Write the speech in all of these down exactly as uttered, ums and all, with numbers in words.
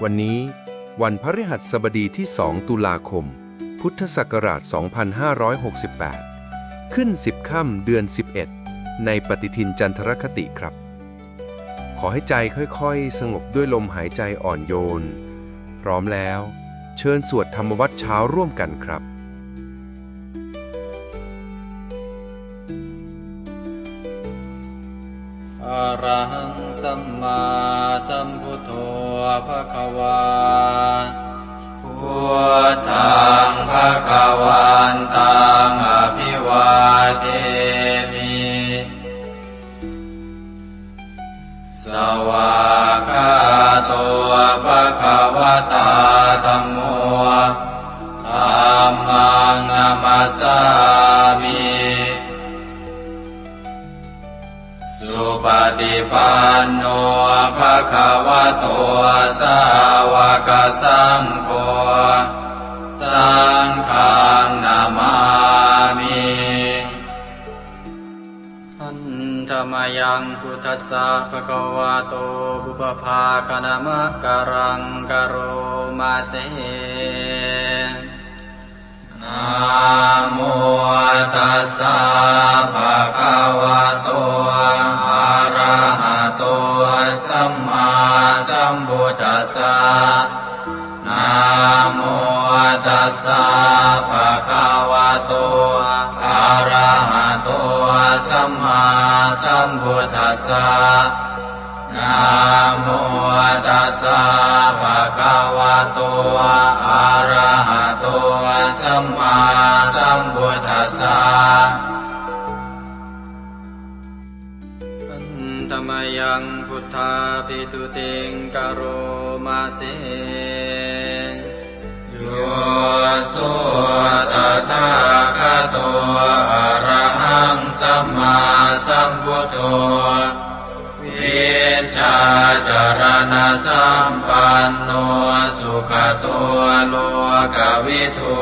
วันนี้วันพฤหัสบดีที่ สอง ตุลาคม พุทธศักราช สองพันห้าร้อยหกสิบแปด ขึ้น สิบ ค่ำ เดือน สิบเอ็ด ในปฏิทินจันทรคติครับ ขอให้ใจค่อยๆ สงบด้วยลมหายใจอ่อนโยน พร้อมแล้ว เชิญสวดธรรมวัตรเช้าร่วมกันครับ Arahaṃ sammāsambuddho bhagavā. Buddhaṃ bhagavantaṃ abhivādemi. Svākkhāto bhagavatā dhammo. Dhammaṃ namassāmi. Supaṭipanno bhagavato sāvakasaṅgho. Saṅghaṃ namāmi. Handa mayaṃ buddhassa bhagavato pubbabhāganamakāraṃ karoma se. Namo tassa bhagavato arahato sammāsambuddhassa. Namo tassa bhagavato arahato sammāsambuddhassa. Namo tassa bhagavato arahato sammāsambuddhassa. Handa mayaṃ buddhābhistutiṃ karoma se. Yo so tathāgato arahaṃ sammāsambuddho, vijjācaraṇasampanno sugato lokavidū,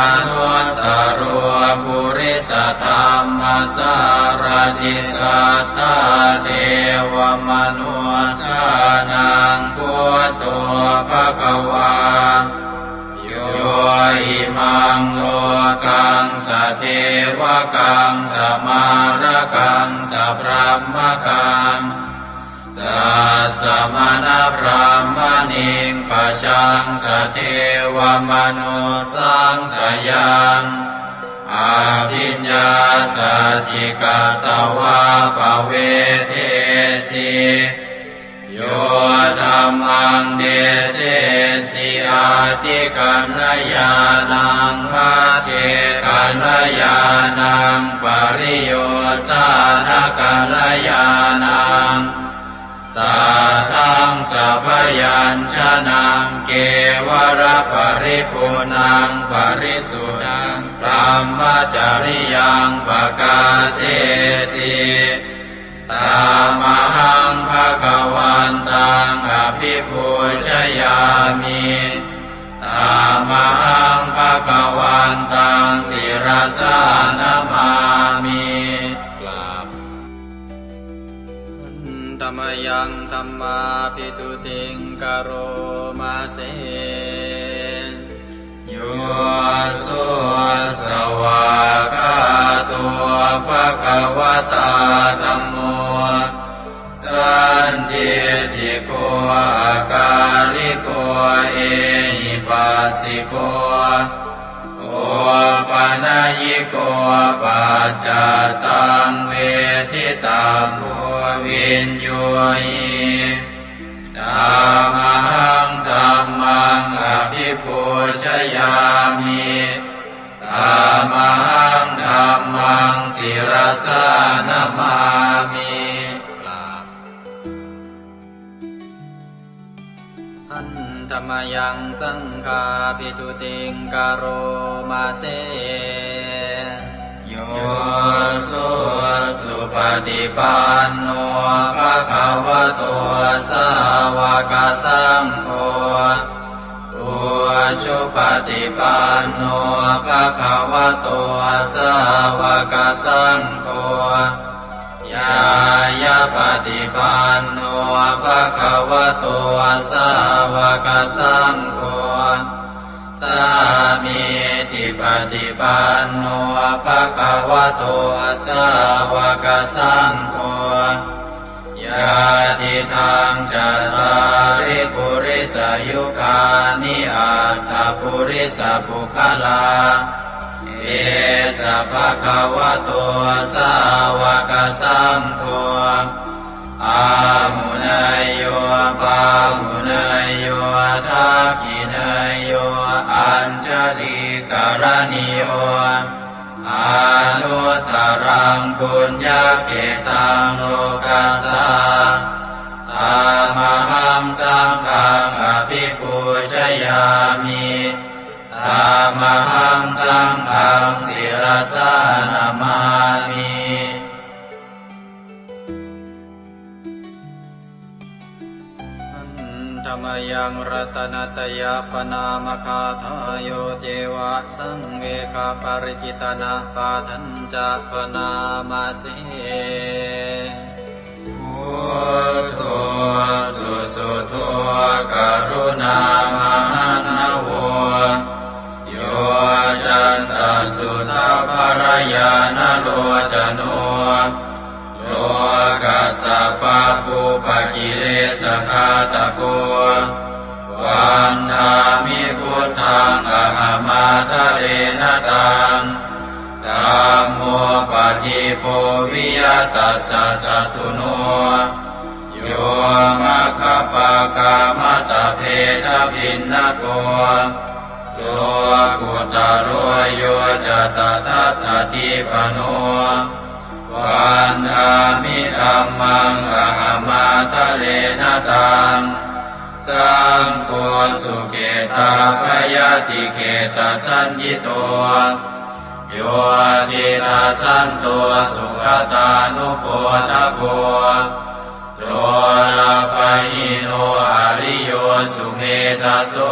anuttaro purisadammasārathi satthā devamanussānaṃ buddho bhagavā. Yo imaṃ lokaṃ sadevakaṃ samārakaṃ sabrahmakaṃ sassamaṇabrāhmaṇiṃ pajaṃ sadevamanussāṃ sayaṃ abhiññāsacchikatvā pavedesi. Yo dhammaṃ desesi atthikaṇhāyānaṃ pacchekaṇhāyānaṃ pariyosānakaṇhāyānaṃ sātthaṃ sabyañjanaṃ kevalaparipuṇṇaṃ parisuddhaṃ brahmacariyaṃ pakāsesi. Tamahaṃ bhagavantaṃ abhipūjayāmi. Tamahaṃ bhagavantaṃ sirasā namāmi. กราบ Handa mayaṃ dhammābhistutiṃ karoma se. Yo so svākkhāto bhagavatā dhammo sandiṭṭhiko akāliko ehipassiko opanayiko paccattaṃ veditabbo viññūhi. Tamahaṃ dhammaṃ abhipūjayāmi. Tamahaṃ dhammaṃ sirasā namāmi. กราบ Handa mayaṃ saṅghābhistutiṃ karoma se. Yo so supaṭipanno bhagavato sāvakasaṅgho, ujupaṭipanno bhagavato sāvakasaṅgho, ñāyapaṭipanno bhagavato sāvakasaṅgho, sāmīcipaṭipanno bhagavato sāvakasaṅgho, yadidaṃ cattāri purisayugāni aṭṭha purisapuggalā, esa bhagavato sāvakasaṅgho, āhuneyyo pāhuneyyo dakkhiṇeyyo añjalikaraṇīyo, anuttaraṃ puññakkhettaṃ lokassā. Tamahaṃ saṅghaṃ abhipūjayāmi. Tamahaṃ saṅghaṃ sirasā namāmi. Handa mayaṃ ratanattayappaṇāmagāthāyo ceva saṃvegaparikittanapāṭhañca bhaṇāma se. Buddho susuddho karuṇāmahaṇṇavo, yoccantasuddhabbarañāṇalocano, lokassa pāpūpakilesaghātako, vandāmi buddhaṃ ahamādarena taṃ. Dhammo padīpo viya tassa satthuno, yo maggapākamatabbhedabhinnako, lokuttaro yo ca tadatthadīpano, vandāmi dhammaṃ ahamādarena taṃ. Saṅgho sukhettābhayatiṭṭhetasaññito, yo tiṇṇassanto sugatānupodako, lolappahīno ariyo sumedhaso,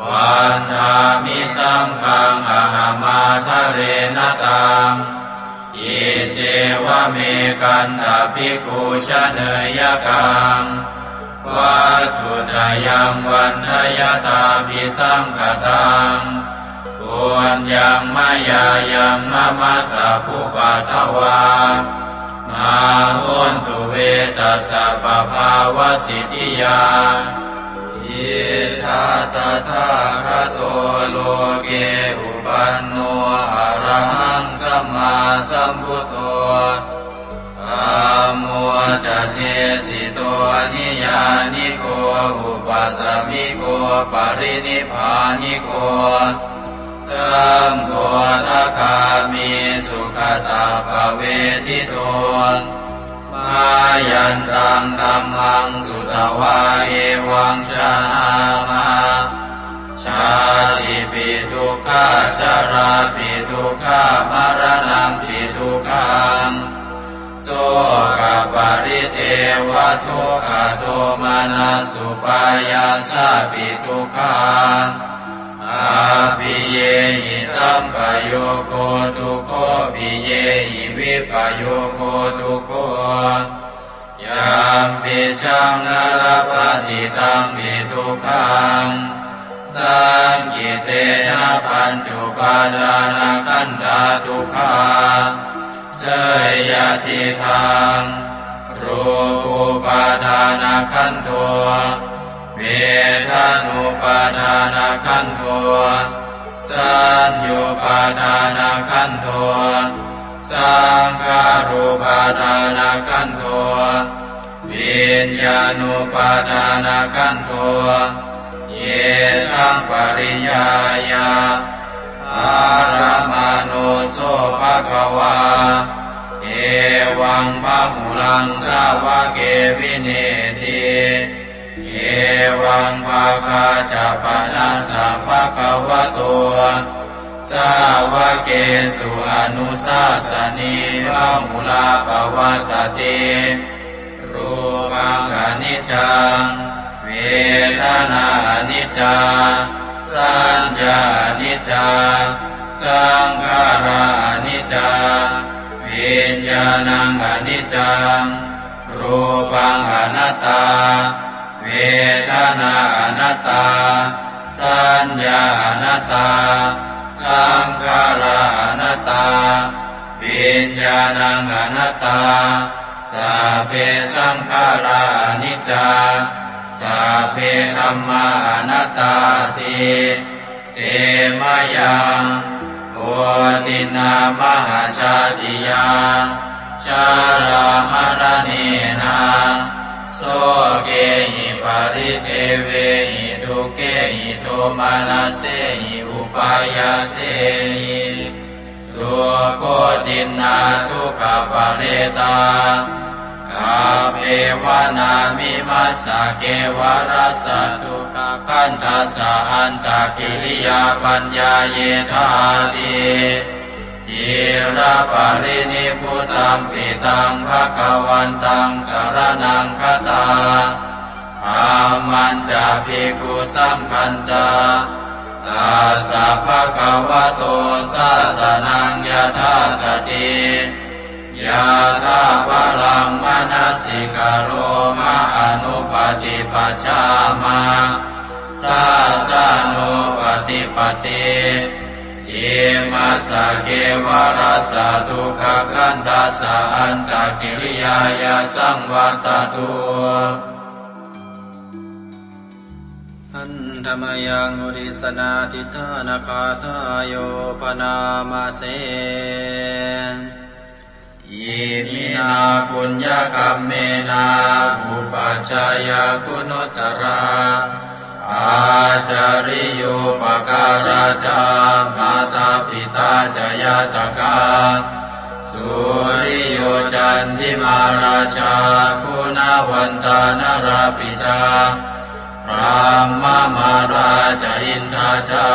vandāmi saṅghaṃ ahamādarena taṃ. Iccevamekaṃ abhipūjaneyyaṃ, vatthuttayaṃ vandayatthābhisaṅkhataṃ. Puññaṃ mayā yaṃ mama sabbupaddavā, mā hontu ve tassa pabhāvasiddhiyā. Idha tathāgato loke uppanno arahaṃ sammāsambuddho, dhammo ca desito niyyāniko upasamiko parinibbāniko, saṅgho sakāmi sugatappavedito, mayantaṃ dhammaṃ sutvā evaṃ janāma, jātipi dukkhā jarāpi dukkhā maraṇampi dukkhaṃ, sokaparidevadukkhadomanassupāyāsāpi dukkhaṃ, appiyehi sampayogo dukkho piyehi vippayogo dukkho, yampicchaṃ na labhati tampi dukkhaṃ, saṅkhittena pañcupādānakkhandhā dukkhā. Seyyathīdaṃ, rūpupādānakkhandho, vedanupādānakkhandho, saññupādānakkhandho, saṅkhārupādānakkhandho, viññāṇupādānakkhandho, yesaṃ pariññāya dharamāno so bhagavā, evaṃ bahulaṃ sāvake vineeti, evaṃ bhāgā ca panassa bhagavato sāvakesu anusāsanī bahulā pavattati. Rūpaṃ aniccaṃ, vedanā aniccā, saññā aniccā, Saṅkhārā aniccā, viññāṇaṃ aniccaṃ, rūpaṃ anattā, vedanā anattā, saññā anattā, saṅkhārā anattā, viññāṇaṃ anattā. Sabbe saṅkhārā aniccā, sabbe dhammā anattāti. Te mayaṃ otiṇṇā mahajātiyā, jarāmaraṇena, sokehi paridevehi, dukkhehi domanassehi upāyāsehi. Dukkhotiṇṇā dukkhaparetā, kappeva nāmimassa kevalassa dukkhakhandhassa antakiriyā paññāyethāti. Ciraparinibbutampi taṃ bhagavantaṃ saraṇaṃ gatā, dhammañca bhikkhusaṅghañca, tassa bhagavato sāsanaṃ yathā sati, yathābalaṃ manasikaroma anuppaṭipajjhāma, sāsanūpaṭipatti. Imassa kevalassa dukkhakhandhassa antakiriyāya saṃvattatu. Handa mayaṃ uddissanādhiṭṭhānagāthāyo bhaṇāma se. Iminā puññakammena upajjhāyā guṇuttarā, ācariyūpakārā ca mātā pitā ca ñātakā, suriyo candimā rājā guṇavantā narāpi ca, brahmamārā ca indā ca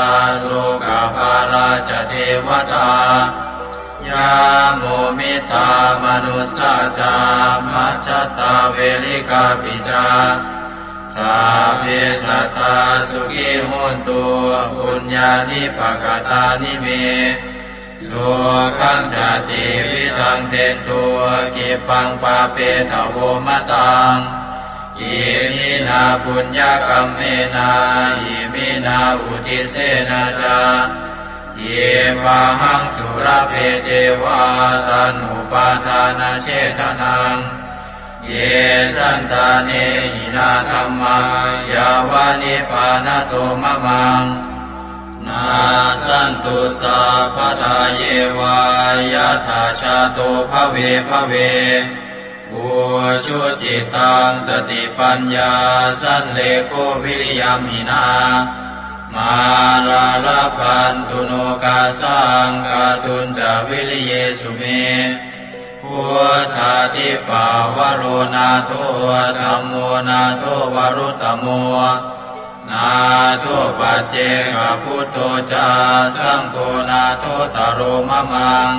lokapālā ca devatā, yamo mittā manussā ca majjhattā verikāpi ca, sabbe sattā sukhī hontu puññāni pakatāni me. Sukhañca tividhaṃ dentu khippaṃ pāpetha vo mataṃ. Iminā puññakammena iminā uddissena ca khippāhaṃ sulabhe ceva taṇhupādānachedanaṃ. Ye santāne hinā dhammā yāva nibbānato mamaṃ, nassantu sabbadā yeva yattha jāto bhave bhave. Ujucittaṃ satipaññā sallekho viriyamhinā, mārā labhantu nokāsaṃ kātuñca viriyesu me. Buddhādhipavaro nātho, dhammo nātho varuttamo, nātho paccekabuddho ca, saṅgho nāthottaro mamaṃ.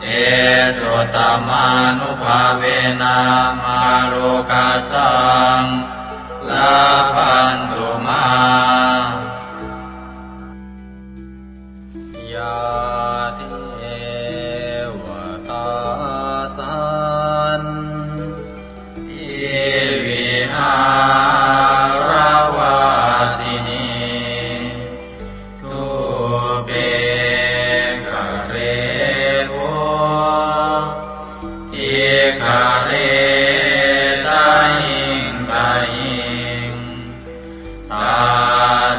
Tesottamānubhāvena mārokāsaṃ labhantu mā. Yā devatā santi vihāravāsinī, thūpe ghare bodhighare tahiṃ tahiṃ, tā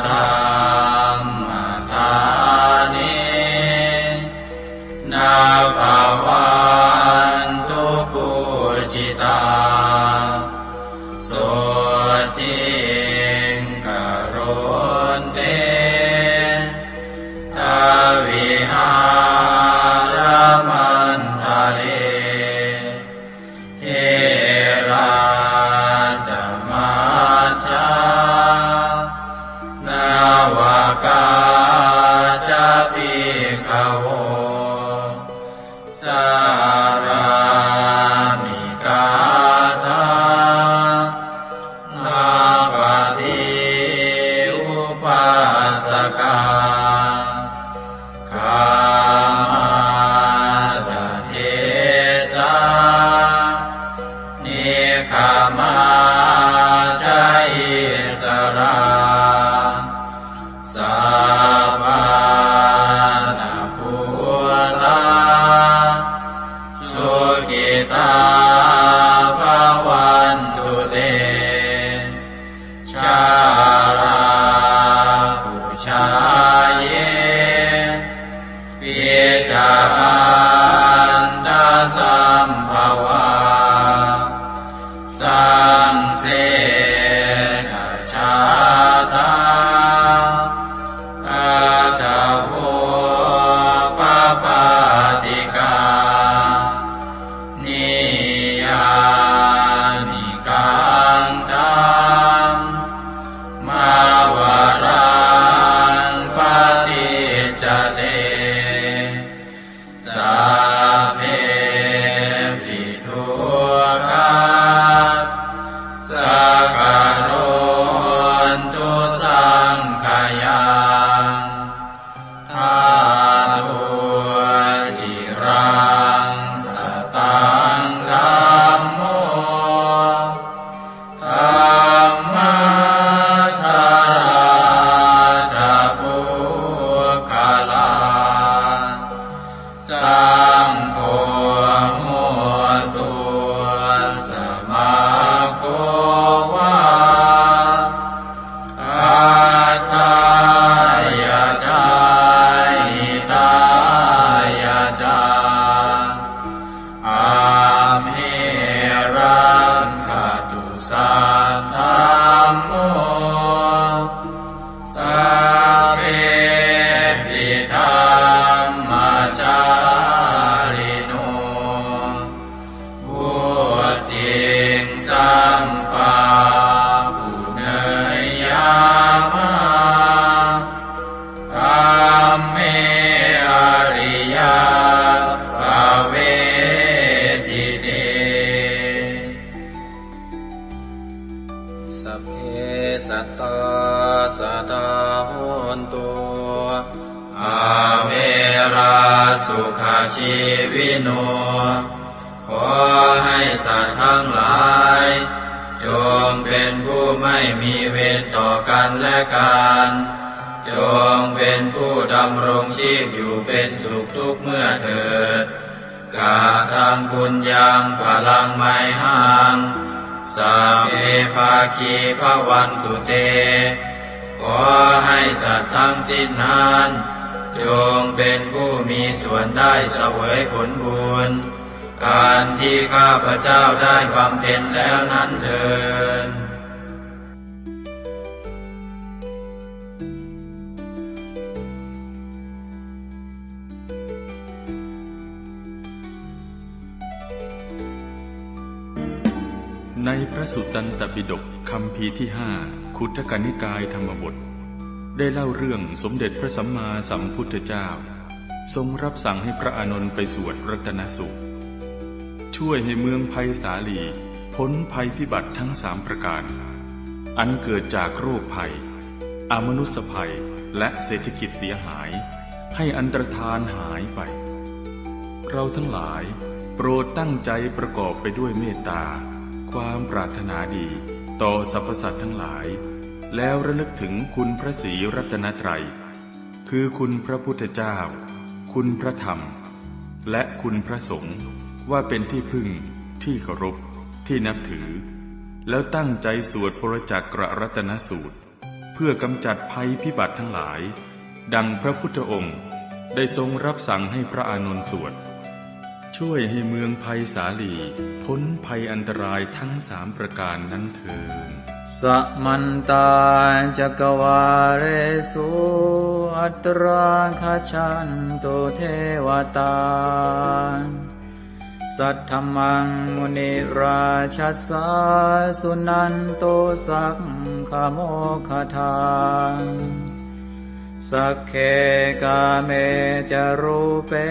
dhammadānena bhavantu pūjitā. Sotthiṃ karontedha vihāramaṇḍale. Therā ca majjhā navakā ca bhikkhavo, sārāmikā dhammapaṭi upāsakā. Sukhajīvino ขอให้สัตว์ทั้งหลาย จงเป็นผู้ไม่มีเวรต่อกันและกัน จงเป็นผู้ดำรงชีพอยู่เป็นสุขทุกเมื่อเถิด Kataṃ puññaṃ phalaṃ mayhaṃ, sabbe bhāgī bhavantu te. ขอให้สัตว์ทั้งสิ้นนั้น จงเป็นผู้มีส่วนได้เสวยผลบุญ อันที่ข้าพเจ้าได้บำเพ็ญแล้วนั้นเทอญ ในพระสุตตันตปิฎกคัมภีร์ที่ห้า ขุททกนิกายธรรมบท ได้เล่าเรื่องสมเด็จพระสัมมาสัมพุทธเจ้า ทรงรับสั่งให้พระอานนท์ไปสวดรัตนสูตร ช่วยให้เมืองไพศาลีพ้นภัยพิบัติทั้งสามประการ อันเกิดจากโรคภัย อมนุสสภัย และเศรษฐกิจเสียหาย ให้อันตรธานหายไป เราทั้งหลายโปรดตั้งใจประกอบไปด้วยเมตตา ความปรารถนาดีต่อสรรพสัตว์ทั้งหลาย แล้วระลึกถึงคุณพระศรีรัตนตรัย คือคุณพระพุทธเจ้า คุณพระธรรม และคุณพระสงฆ์ ว่าเป็นที่พึ่ง ที่เคารพ ที่นับถือ แล้วตั้งใจสวดปรจักกรัตนสูตร เพื่อกำจัดภัยพิบัติทั้งหลาย ดังพระพุทธองค์ได้ทรงรับสั่งให้พระอานนท์สวด ช่วยให้เมืองไพศาลีพ้นภัยอันตรายทั้งสามประการนั้นเทอญ Samantā cakkavāḷesu atrāgacchantu devatā. Saddhammaṃ munirājassa suṇantu saggamokkhadaṃ. Sagge kāme ca rūpe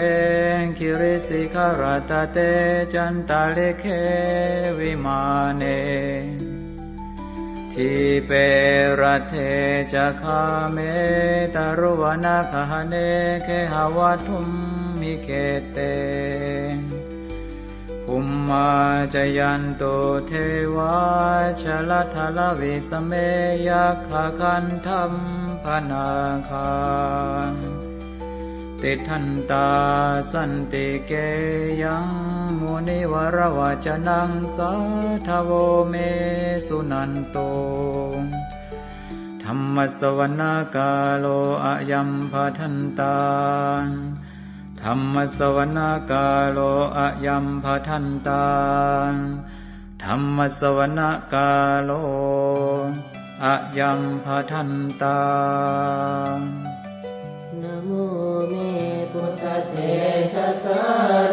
girisikharataṭe cantalikkhe vimāne. Dīpe raṭṭhe ca gāme taruvanagahane gehavatthumhi khette. Bhummā cāyantu devā jalathalavisame yakkhagandhabbanāgā. Tiṭṭhantā santike yaṃ munivaravacanaṃ sādhavo me suṇantu. Dhammassavanakālo ayambhadantā. Dhammassavanakālo ayambhadantā. Dhammassavanakālo ayambhadantā. Namo me buddhatejasā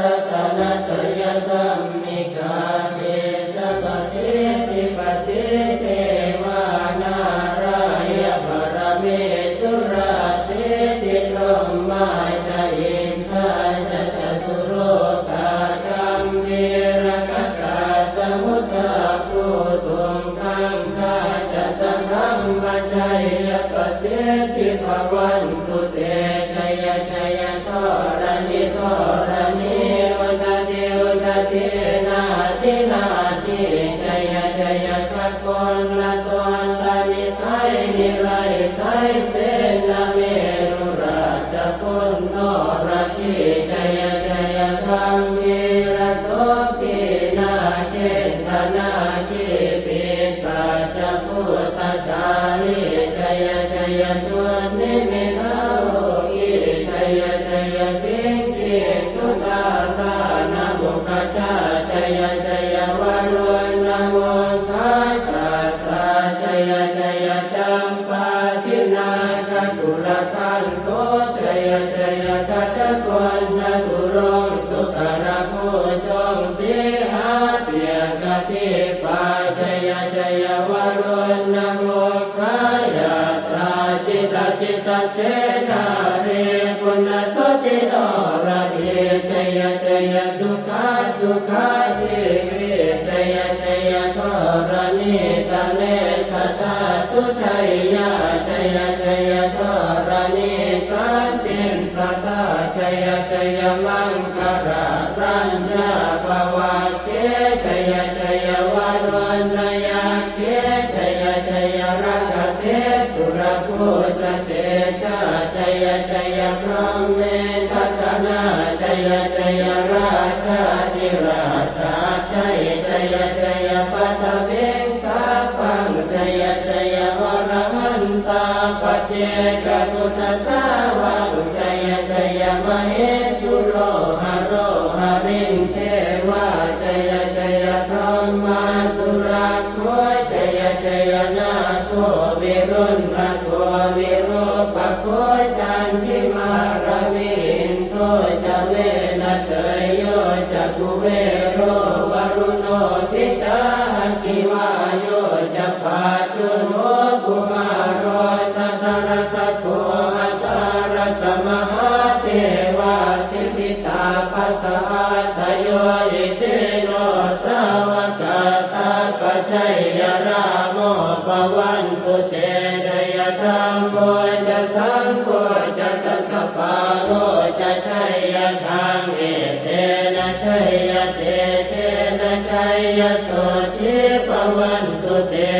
ratanattayadhammikā tejapasiddhi pasīdevā nārāyaparamesurā siddhibrahmā ca indā ca catulokā gambhīrakkhakā samuddā bhūtuṃ gaṅgā ca sabrahmajayapasiddhi bhavantu te. Jaya jaya dharaṇi dharaṇī udadhi udadhī nadi nadī. Jaya jaya gagonlatonlanisai niraisai senamerurājaguṇḍho radhī. Jaya jaya gambhīrasombhī nāgendanāgī pisācabhūtakālī. Jaya jaya dunnimittarogī. Jaya jaya siṅgī sudādānamukhajā. Jaya jaya varuṇṇamukhasātrā. Jaya jaya campādināgakulagantho. Jaya jaya gajagonnaturaṅga sukarabhujaṅga sīhabyagghadīpā. Jaya jaya varuṇṇamukhayātrā jita jita cedārī puna suddhi noradī. Jaya jaya sukhā sukhā jīvī. Jaya jaya dharaṇītale sadā sujayyā. Jaya jaya dharaṇī santin sadā. Jaya jaya maṅkarāraññā bhavagge jaya jaya varuṇṇayakkhe jaya jaya rakkhase surabhūjatejā jaya jaya brahmendagaṇā jaya jaya rājādhirājasājjai jaya jaya paṭhaviṃ sabbaṃ jaya jaya arahantā paccekabuddhasāvaṃ jaya jaya mahesuro haro harindevā jaya jaya brahmā surakkho jaya jaya nāgo viruḷhako virūpakkho candimā ravi indo ca venateyyo ca kuvero varuṇopi ca aggi vāyo ca pājuṇho kumāro dhataraṭṭhako aṭṭhārasa mahādevā siddhitāpasaādayo isino sāvakā sabbā jaya rāmo bhavantu te jaya dhammo ca saṅgho ca dasapālo ca jaya dhamme etena jaya tejena jaya sotthī bhavantu te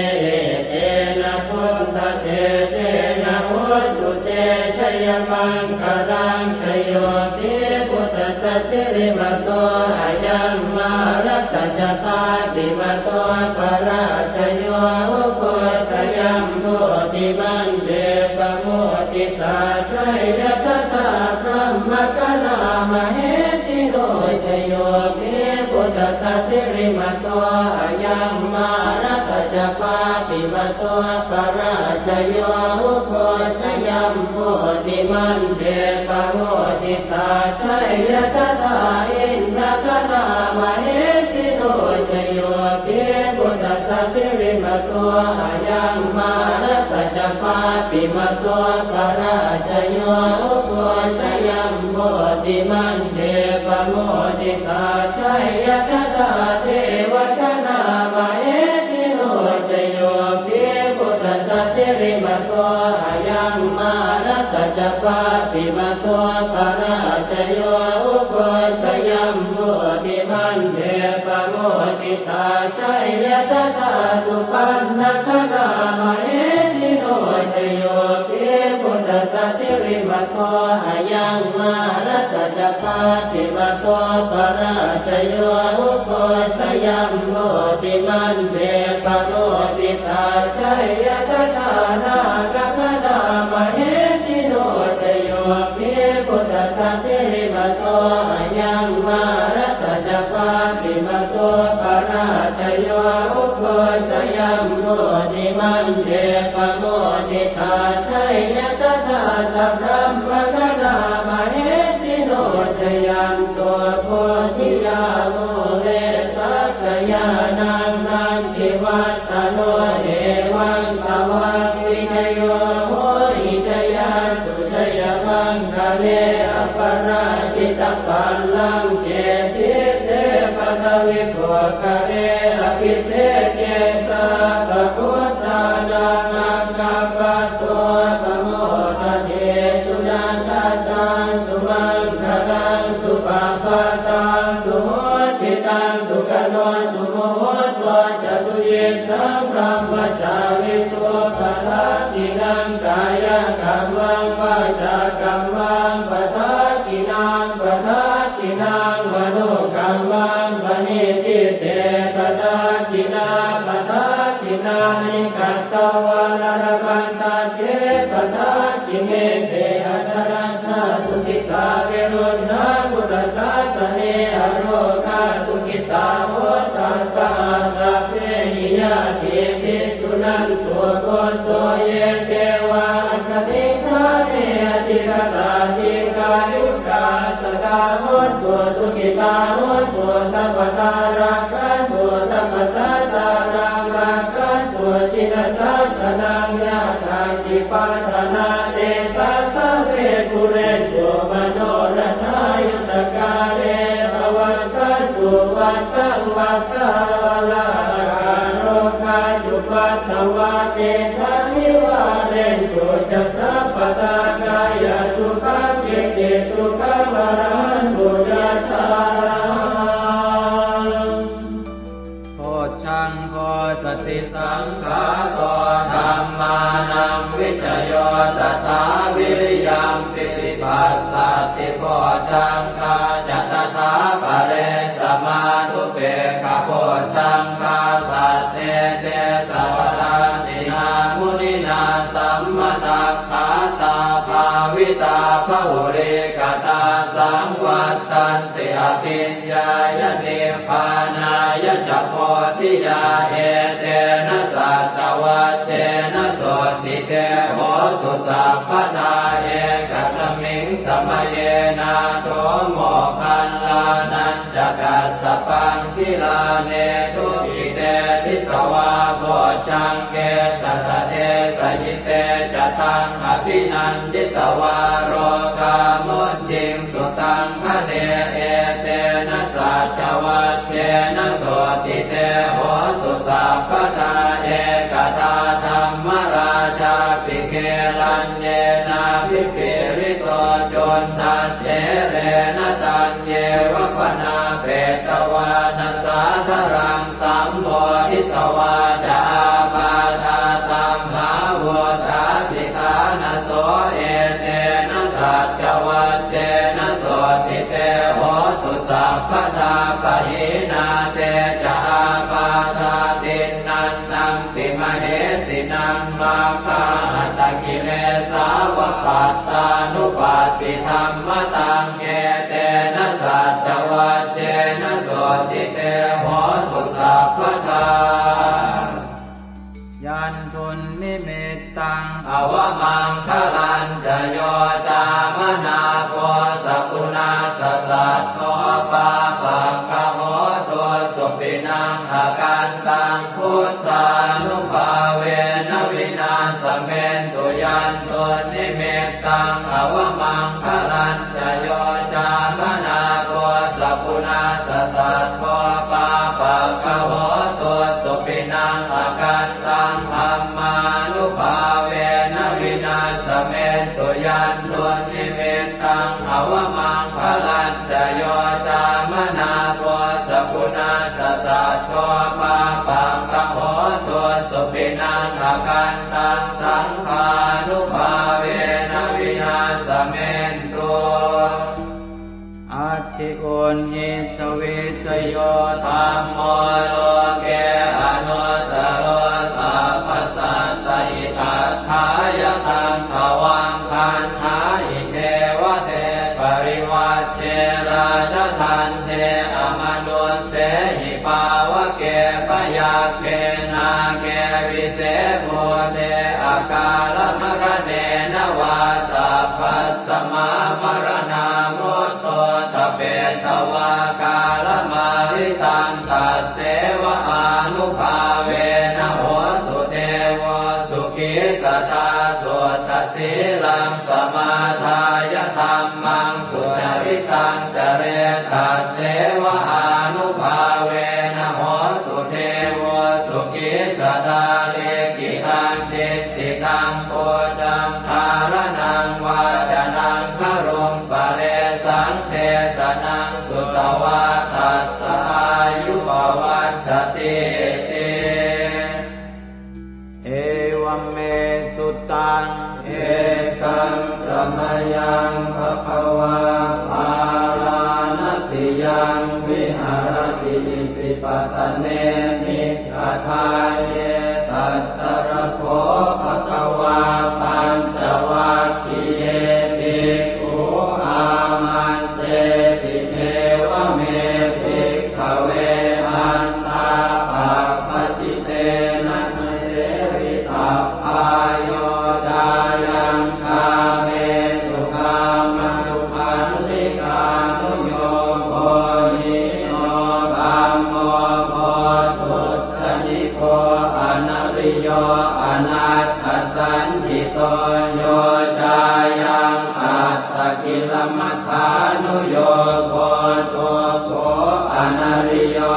etena buddhatejena hotu te jayamaṅgalaṃ jayo hi buddhassa sirīmato ayaṃ mārassa ca pāpimato parājayo ugghosayuṃ bodhimaṇḍe pamoditā jaya tadā brahmagaṇā mahesino jayo hi buddhassa sirīmato ayaṃ mārassa ca pāpimato parājayo ugghosayuṃ bodhimaṇḍe pamoditā jaya tadā indagaṇā mahesino jayo hi buddhassa sirīmato ayaṃ mārassa ca pāpimato parājayo ugghosayuṃ bodhimaṇḍe pamoditā jaya tadā devagaṇā mahesino jayo hi buddhassa sirīmato ayaṃ mārassa ca pāpimato parājayo ugghosayuṃ bodhimaṇḍe pamoditā jaya tadā supaṇṇagaṇā mahesino jayo hi buddhassa sirīmato ayaṃ mārassa ca pāpimato parājayo ugghosayuṃ bodhimaṇḍe pamoditā jaya tadā nāgagaṇā mahesino jayo hi buddhassa sirīmato ayaṃ mārassa ca pāpimato parājayo ugghosayuṃ bodhimaṇḍe pamoditā jaya tadā sabrahmagaṇā mahesino jayanto bodhiyā mūle sakyānaṃ nandivaḍ ḍhano evaṃ tvaṃ vijayo hohi jayassu jayamaṅgale aparājitapallaṅke sīse paṭhavipokkhare abhiseke sabbabuddhānaṃ aggappatto pamodati. Sunakkhattaṃ sumaṅgalaṃ supabhātaṃ suhuṭṭhitaṃ sukhaṇo sumuhutto ca suyiṭṭhaṃ brahmacārisu padakkhiṇaṃ kāyakammaṃ vācākammaṃ padakkhiṇaṃ padakkhiṇaṃ manokammaṃ paṇidhī te padakkhiṇā padakkhiṇāni katvāna labhantatthe padakkhiṇe. Te atthaladdhā sukhitā viruḷhā buddhasāsane arogā sukhitā hotha saha sabbehi ñātibhi. Suṇantu bhonto ye devā asmiṃ ṭhāne adhigatā dīghāyukā sadā hontu sukhitā hontu sabbadā rakkhantu sabbasattānaṃ rakkhantu jinasāsanaṃ. Yā kāci patthanā tesaṃ sabbe pūrentu manorathā yuttakāle pavassantu vassaṃ vassāvalāhakā. Rogā cupaddavā tesaṃ nivārentu ca sabbadā. Kāyasukhaṃ cittisukhaṃ arahantu Bojjhaṅgo satisaṅkhāto dhammānaṃ vicayo tathā viriyampīti passaddhi bojjhaṅgā ca tathāpare samādhupekkhabojjhaṅgā sattete sabbadassinā muninā sammadakkhātā bhāvitā bahulīkatā saṃvattanti abhiññāya nibbānāya ca bodhiyā etena saccavajjena sotthi te hotu sabbadā. Ekasmiṃ samaye nātho moggallānañca kassapaṃ gilāne dukkhite disvā bojjhaṅge satta desayi te ca taṃ abhinanditvā rogā mucciṃsu taṃ khaṇe etena saccavajjena sotthi te hotu sabbadā. Ekadā dhammarājāpi gelaññenābhipīḷito cundattherena taññeva bhaṇāpetvāna sādaraṃ sammoditvā ca ābādhā tamhā vuṭṭhāsi ṭhānaso etena saccavajjena sotthi te hotu sabbadā. Pahīnā te ca ābādhā tiṇṇannampi mahesinaṃ maggāhatakilesāva pattānuppattidhammataṃ etena saccavajjena sotthi te hotu sabbadā. Yandunnimittaṃ avamaṅgalañca yo cāmanāpo sakuṇassa saddo pāpaggaho dussupinaṃ akantaṃ buddhānubhāvena vināsamentu. Yandunnimittaṃ avamaṅgalañca yo cāmanāpo sakuṇassa saddo pāpaggaho dussupinaṃ akantaṃ dhammānubhāvena vināsamentu. Yandunnimittaṃ avamaṅgalañca yo cāmanāpo sakuṇassa saddo pāpaggaho dussupinaṃ akantaṃ saṅghānubhāvena vināsamentu. Atthi uṇhissa vijayo dhammo loke anuttaro sabbasattahitatthāya taṃ tvaṃ gaṇhāhi devate. Parivajje rājadaṇḍe amanussehi pāvake byagghe nāge vise bhūte akālamaraṇena vā sabbasmā maraṇā mutto ṭhapetvā kālamāritaṃ tasseva ānubhāvena hotu devo sukhī sadā. Suddhasīlaṃ samādāya dhammaṃ sucaritaṃ care tasseva ānubhāvena hotu devo sukhī sadā. Likkhitaṃ cintitaṃ pūjaṃ dhāraṇaṃ vācanaṃ garuṃ paresaṃ desanaṃ sutvā tassa āyu pavaḍḍhatīti. Evaṃ me sutaṃ. Ekaṃ samayaṃ bhagavā bārāṇasiyaṃ viharati isipatane migadāye. Tatra kho bhagavā pañcavaggiye bhikkhū āmantesi: Evaṃ me bhikkhave antā pabbajitena na sevitabbā. Yo cāyaṃ kāmesu kāmasukhallikānuyogo hīno gammo pothujjaniko anariyo anatthasañhito. Yo cāyaṃ attakilamathānuyogo dukkho anariyo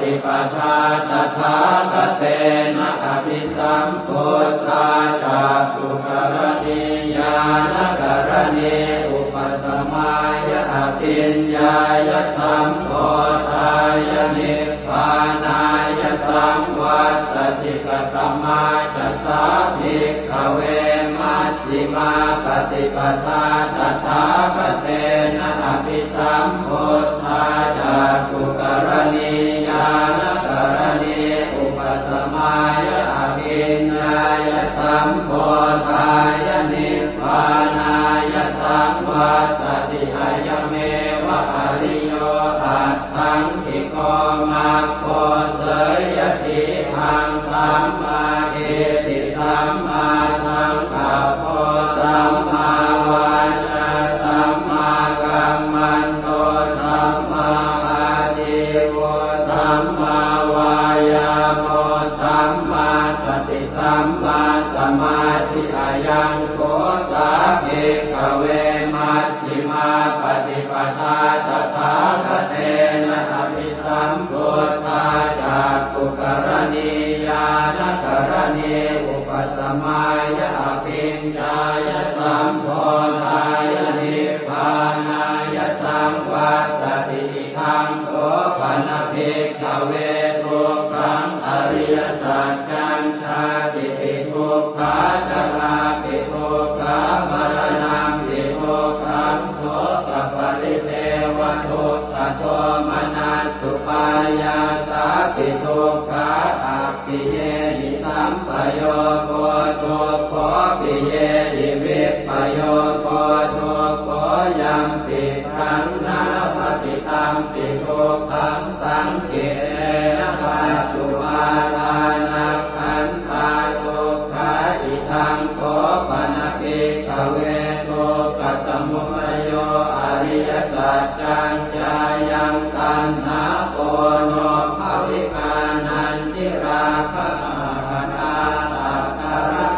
paṭipadā tathāgatena abhisambuddhā cakkhukaraṇī ñāṇakaraṇī upasamāya abhiññāya sambodhāya nibbānāya saṃvattati. Katamā ca sā bhikkhave maj jhimā paṭipadā tathāgatena abhisambuddhā cakkhukaraṇī ñāṇakaraṇī upasamāya abhiññāya sambodhāya nibbānāya saṃvattati. Ayameva ariyo aṭṭhaṅgiko maggo. Seyyathīdaṃ: sammādiṭṭhi sammāsaṅkappo sammāvācā sammākammanto sammāājīvo sammāvāyāmo sammāsati sammāsamādhi. Ayaṃ kho sā bhikkhave majjhimā paṭipadā tathāgatena abhi sambuddhā cakkhukaraṇī ñāṇakaraṇī upasamāya abhiññāya sambodhāya nibbānāya saṃvattati. Idaṃ kho pana bhikkhave dukkhaṃ ariyasaccaṃ. Jātipi dukkhā jarāpi dukkhā maraṇampi dukkhaṃ sokaparidevadukkhadomanassupāyāsāpi dukkhā appiyehi sampayogo dukkho piyehi vippayogo dukkho yampicchaṃ na labhati tampi dukkhaṃ saṅkhittena pañcupādānakkhandhā dukkhā. Idaṃ kho pana bhikkhave dukkhasamudayo ariyasaccaṃ. Yāyaṃ taṇhā ponobbhavikā nandirāgasahagatā tatra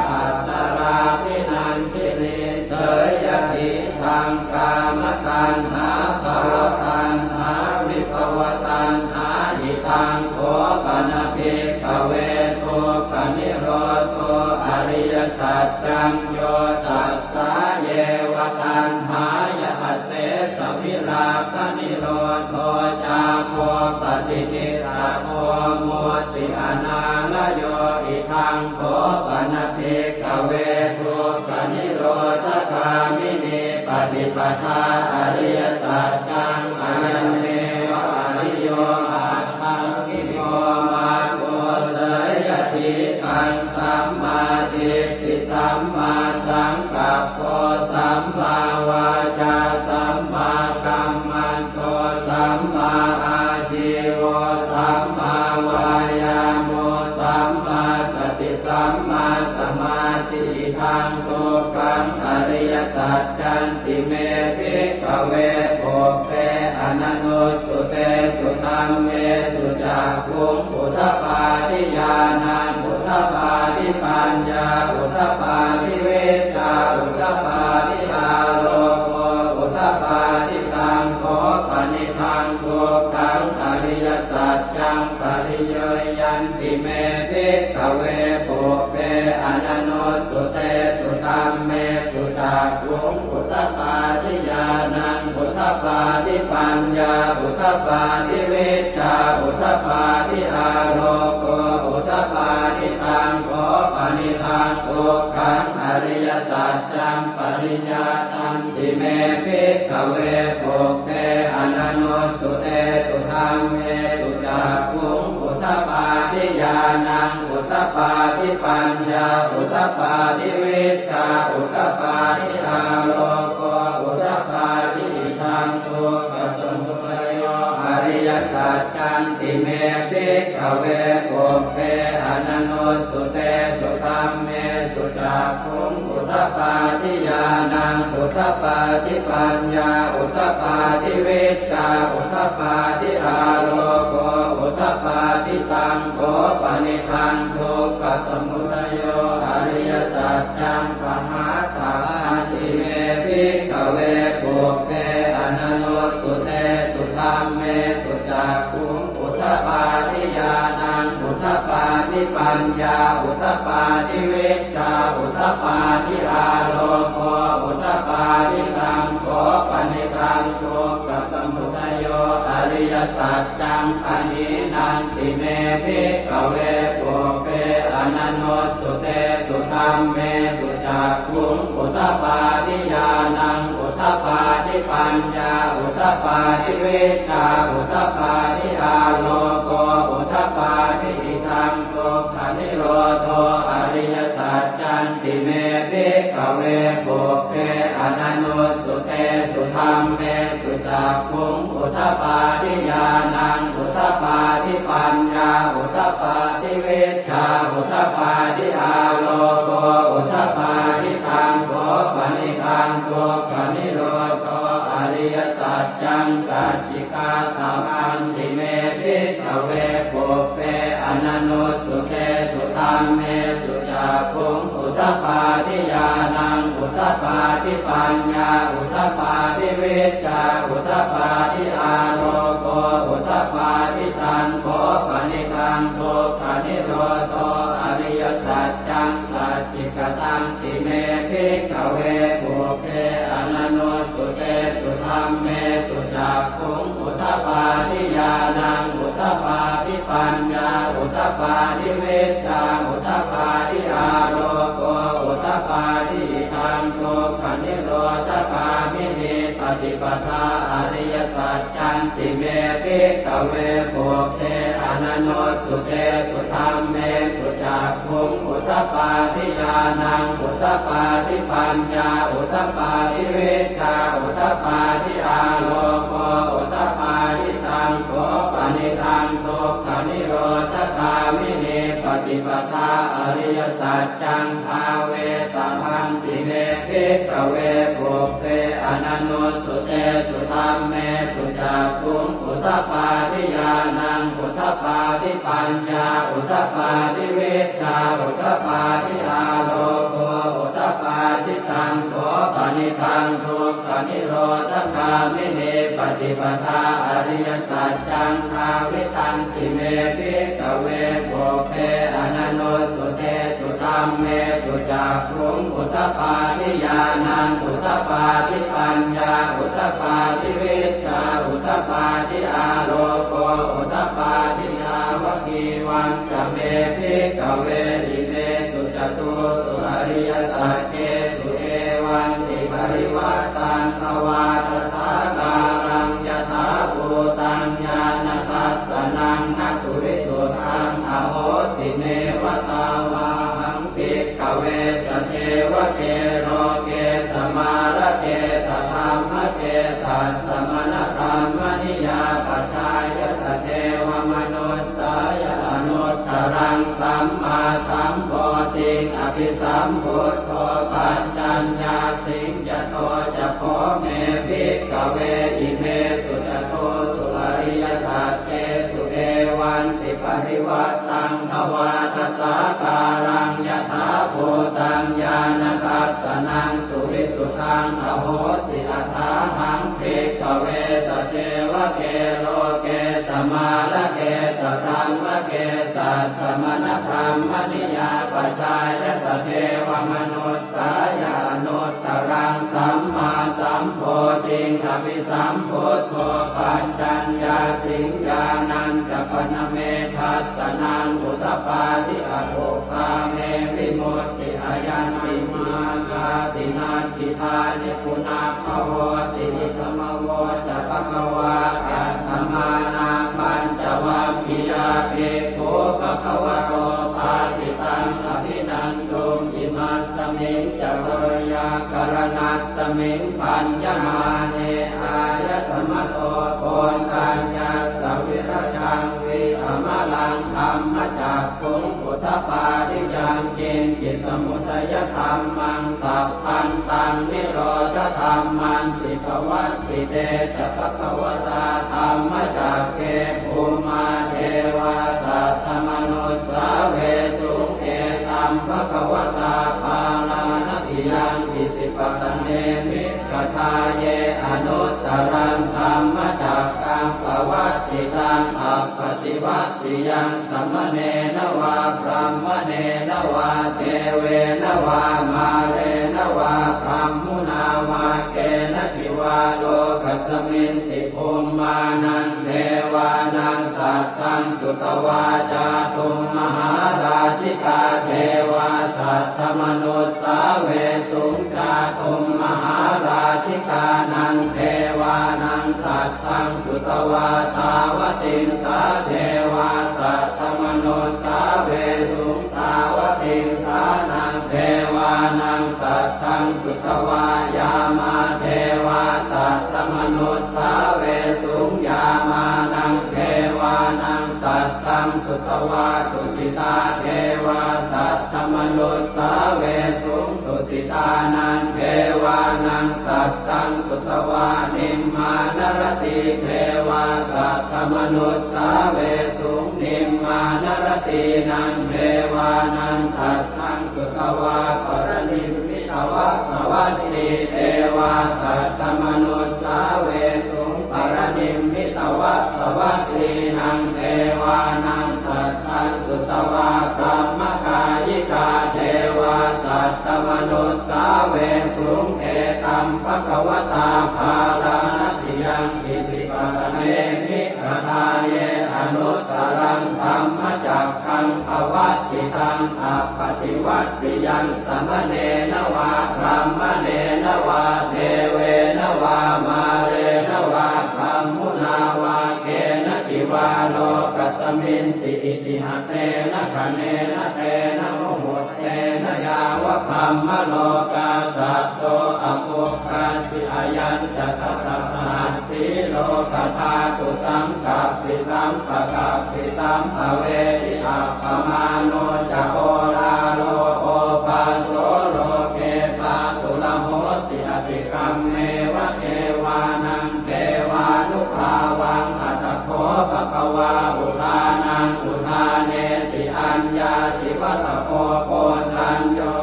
tatrābhinandinī seyyathī daṃ kāmataṇhā bhavataṇhā vibhavataṇhā. Idaṃ kho pana bhikkhave dukkhanirodho ariyasaccaṃ. Yo tassāyeva taṇhāya asesavirāganirodho cāgo paṭinissaggo mutti anālayo. Idaṃ kho pana bhikkhave dukkhanirodhagāminī paṭipadā ariyasaccaṃ. Ayameva ariyo aṭṭhaṅgiko maggo. Seyyathīdaṃ: sammādiṭṭhi sammāsaṅkappo sammāvācā sammākammanto sammāājīvo sammāvāyāmo sammāsati sammāsamādhi. Idaṃ dukkhaṃ ariyasaccanti me bhikkhave pubbe ananussutesu dhammesu cakkhuṃ udapādi ñāṇaṃ udapādi paññā udapādi vijjā udapādi āloko udapādi. Taṃ kho panidaṃ dukkhaṃ ariyasaccaṃ pariññeyyanti me bhikkhave pubbe ananussutesu dhammesu cakkhuṃ udapādi ñāṇaṃ udapādi paññā udapādi vijjā udapādi āloko udapādi. Taṃ kho panidaṃ dukkhaṃ ariyasaccaṃ pariññātanti me bhikkhave pubbe ananussutesu dhammesu cakkhuṃ udapādi ñāṇaṃ udapādi paññā udapādi vijjā udapādi āloko udapādi. Idaṃ dukkhasamudayo ariyasaccanti me bhikkhave pubbe ananussutesu dhammesu cakkhuṃ udapādi ñāṇaṃ udapādi paññā udapādi vijjā udapādi āloko udapādi. Taṃ kho panidaṃ dukkhasamudayo ariyasaccaṃ pahātabbanti me bhikkhave pubbe ananussutesu dhammesu cakkhuṃ udapādi ñāṇaṃ udapādi paññā udapādi vijjā udapādi āloko udapādi taṃ kho panidaṃ dukkhasamudayo ariyasaccaṃ pahīnanti me bhikkhave pubbe ananussutesu dhammesu cakkhuṃ udapādi ñāṇaṃ udapādi paññā udapādi vijjā udapādi āloko udapādi idaṃ dukkhanirodho ariyasaccanti me bhikkhave pubbe ananussutesu dhammesu cakkhuṃ udapādi ñāṇaṃ udapādi paññā udapādi vijjā udapādi āloko udapādi taṃ kho panidaṃ dukkhanirodho ariyasaccaṃ sacchikātamanti me bhikkhave pubbe ananussutesu dhammesu cakkhuṃ udapādi ñāṇaṃ udapādi paññā udapādi vijjā udapādi āloko udapādi taṃ kho panidaṃ dukkhanirodho ariyasaccaṃ sacchikatanti me bhikkhave pubbe ananussutesu dhammesu cakkhuṃ udapādi ñāṇaṃ udapādi paññā udapādi vijjā udapādi āloko udapādi idaṃ dukkhanirodhagāminī paṭipadā ariyasaccanti me bhikkhave pubbe ananussutesu dhammesu cakkhuṃ udapādi ñāṇaṃ udapādi paññā udapādi vijjā udapādi āloko udapādi taṃ kho panidaṃ dukkhanirodhagāminī paṭipadā ariyasaccaṃ bhāvetabbanti me bhikkhave pubbe ananussutesu dhammesu cakkhuṃ udapādi ñāṇaṃ udapādi paññā udapādi vijjā udapādi āloko udapādi taṃ kho panidaṃ dukkhanirodhagāminī paṭipadā ariyasaccaṃ bhāvitanti me bhikkhave pubbe ananussutesu dhammesu cakkhuṃ udapādi ñāṇaṃ udapādi paññā udapādi vijjā udapādi āloko udapādi yāvakīvañca me bhikkhave imesu catūsu ariyasaccesu evantiparivaṭṭaṃ dvādasākāraṃ yathābhūtaṃ ñāṇadassanaṃ na suvisuddhaṃ ahosi neva tāvāhaṃ bhikkhave sadevake loke samārake sadhammake sassamaṇabrāhmaṇiyā pajāya sadevamanussāya anuttaraṃ sammāsambodhiṃ abhisambuddho paccaññāsiṃ. Yato ca kho me bhikkhave imesu catūsu ariyasaccesu evantiparivaṭṭaṃ dvādasākāraṃ yathābhūtaṃ ñāṇadassanaṃ suvisuddhaṃ ahosi athāhaṃ bhikkhave sadevake loke samārake sabrahmake sassamaṇabrāhmaṇiyā pajāya sadevamanussāya anuttaraṃ sammāsambodhiṃ abhisambuddho paccaññāsiṃ. Ñāṇañca pana me dassanaṃ udapādi akuppā me vimutti ayaṃ nibbānāti natthi dāni punabbhavoti. Idamavoca bhagavā. Attamanā pañcavaggiyā bhikkhū bhagavato bhāsitaṃ abhinanduṃ. Imasmiñca veyyākaraṇasmiṃ bhaññamāne āyasmato koṇḍaññassa virajaṃ vītamalaṃ dhammacakkhuṃ udapādi yaṅkiñci samudayadhammaṃ sabbantaṃ nirodhadhammanti. Pavattite ca bhagavatā dhammacakke bhummā devā saddamanussāvesuṃ: Etaṃ bhagavatā Bārāṇasiyaṃ Isipatane Migadāye anuttaraṃ dhammacakkaṃ pavattitaṃ taṃ appaṭivattiyaṃ samaṇena vā brāhmaṇena vā devena vā mārena vā brahmunā vā kenaci vā lokasminti bhummānaṃ devānaṃ saddaṃ sutvā cātummahārājikā devā saddamanussāvesuṃ. Cātummahārājikānaṃ devānaṃ saddaṃ sutvā tāvatiṃsā devā saddamanussāvesuṃ. Tāvatiṃsānaṃ devānaṃ saddaṃ sutvā yāmā devā saddamanussāvesuṃ. Yāmānaṃ devānaṃ saddaṃ sutvā tusitā devā saddamanussāvesuṃ. Tusitānaṃ devānaṃ saddaṃ sutvā nimmānaratī devā saddamanussāvesuṃ. Nimmānaratīnaṃ devānaṃ saddaṃ sutvā paranimmitavasavatī devā saddamanussāvesuṃ. Paranimmitavasavattīnaṃ devānaṃ saddaṃ sutvā brahmakāyikā devā saddamanussāvesuṃ. Etaṃ bhagavatā bārāṇasiyaṃ isipatane migadāye anuttaraṃ dhammacakkaṃ pavattitaṃ appaṭivattiyaṃ samaṇena vā brāhmaṇena vā devena vā mārena vā brahmunā vā kenaci vā lokasminti. Itiha tena khaṇena tena muhuttena yāva brahmalokā saddo abbhuggacchi. Ayañca dasasahassī lokadhātu saṅkappi sampakappi sampavedhi. Appamāṇo ca oḷāro obhāso loke pāturahosi atikkammeva devānaṃ devānubhāvaṃ. Atha kho bhagavā udānaṃ udānesi: Aññāsi vata bho Koṇḍañño,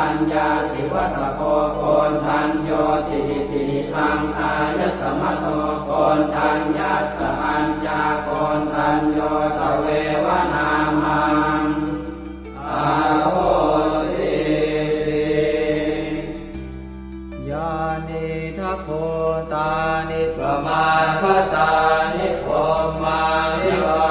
aññāsi vata bho Koṇḍaññoti. Itihidaṃ āyasmato Koṇḍaññassa aññākoṇḍañño tveva nāmaṃ ahosīti. Yānīdha bhūtāni samāgatāni bhummāni vā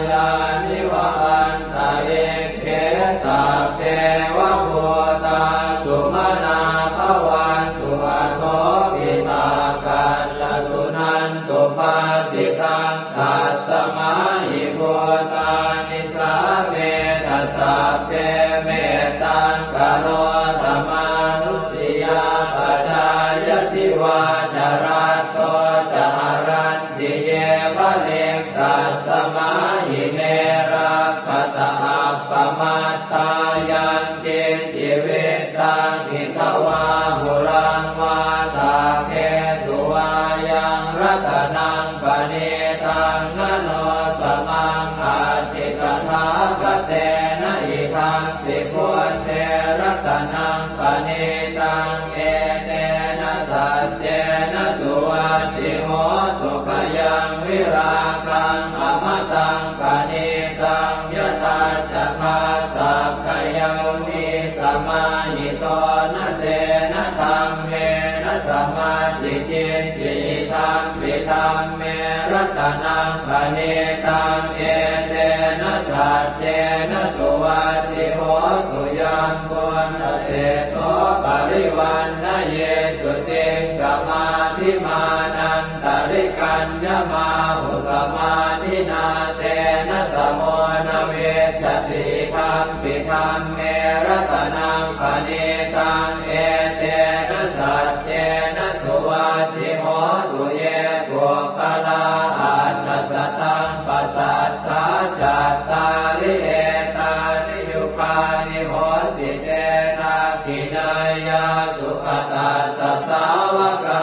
yāni va antalikkhe sabbeva bhūtā sumanā bhavantu athopi sakkacca suṇantu bhāsitaṃ. Tasmā hi bhūtā nisāmetha sabbe mettaṃ karotha mānusiyā pajāya divā ca ratto ca haranti ye baliṃ. Tasmā hi ne rakkhatha appamattā yaṃ kiñci vittaṃ idha vā huraṃ vā saggesu vā yaṃ ratanaṃ paṇītaṃ na no samaṃ atthi tathāgatena. Idampi buddhe ratanaṃ paṇītaṃ etena saccena suvatthi hotu. Khayaṃ virāgaṃ amataṃ paṇītaṃ yadajjhagā sakyamunī samāhito na tena dhammena samatthi kiñci idampi dhamme ratanaṃ paṇītaṃ etena saccena suvatthi hotu. Yambuddhaseṭṭho parivaṇṇayī suciṃ samādhimānan tarikaññamāhu samādhinā tena samo na vijjati idampi dhamme ratanaṃ paṇītaṃ etena saccena suvatthi hotu. Ye puggalā aṭṭha sataṃ pasaṭṭhā cattāri etāni yugāni honti te dakkhiṇeyyā sugatassa sāvakā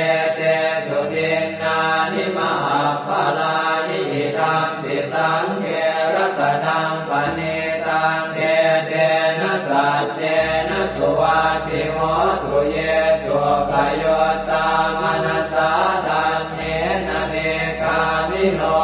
etesu dinnāni mahapphalāni idampi saṅghe ratanaṃ paṇītaṃ etena saccena suvatthi hotu. Ye suppayuttā manasā daḷhena nikkāmino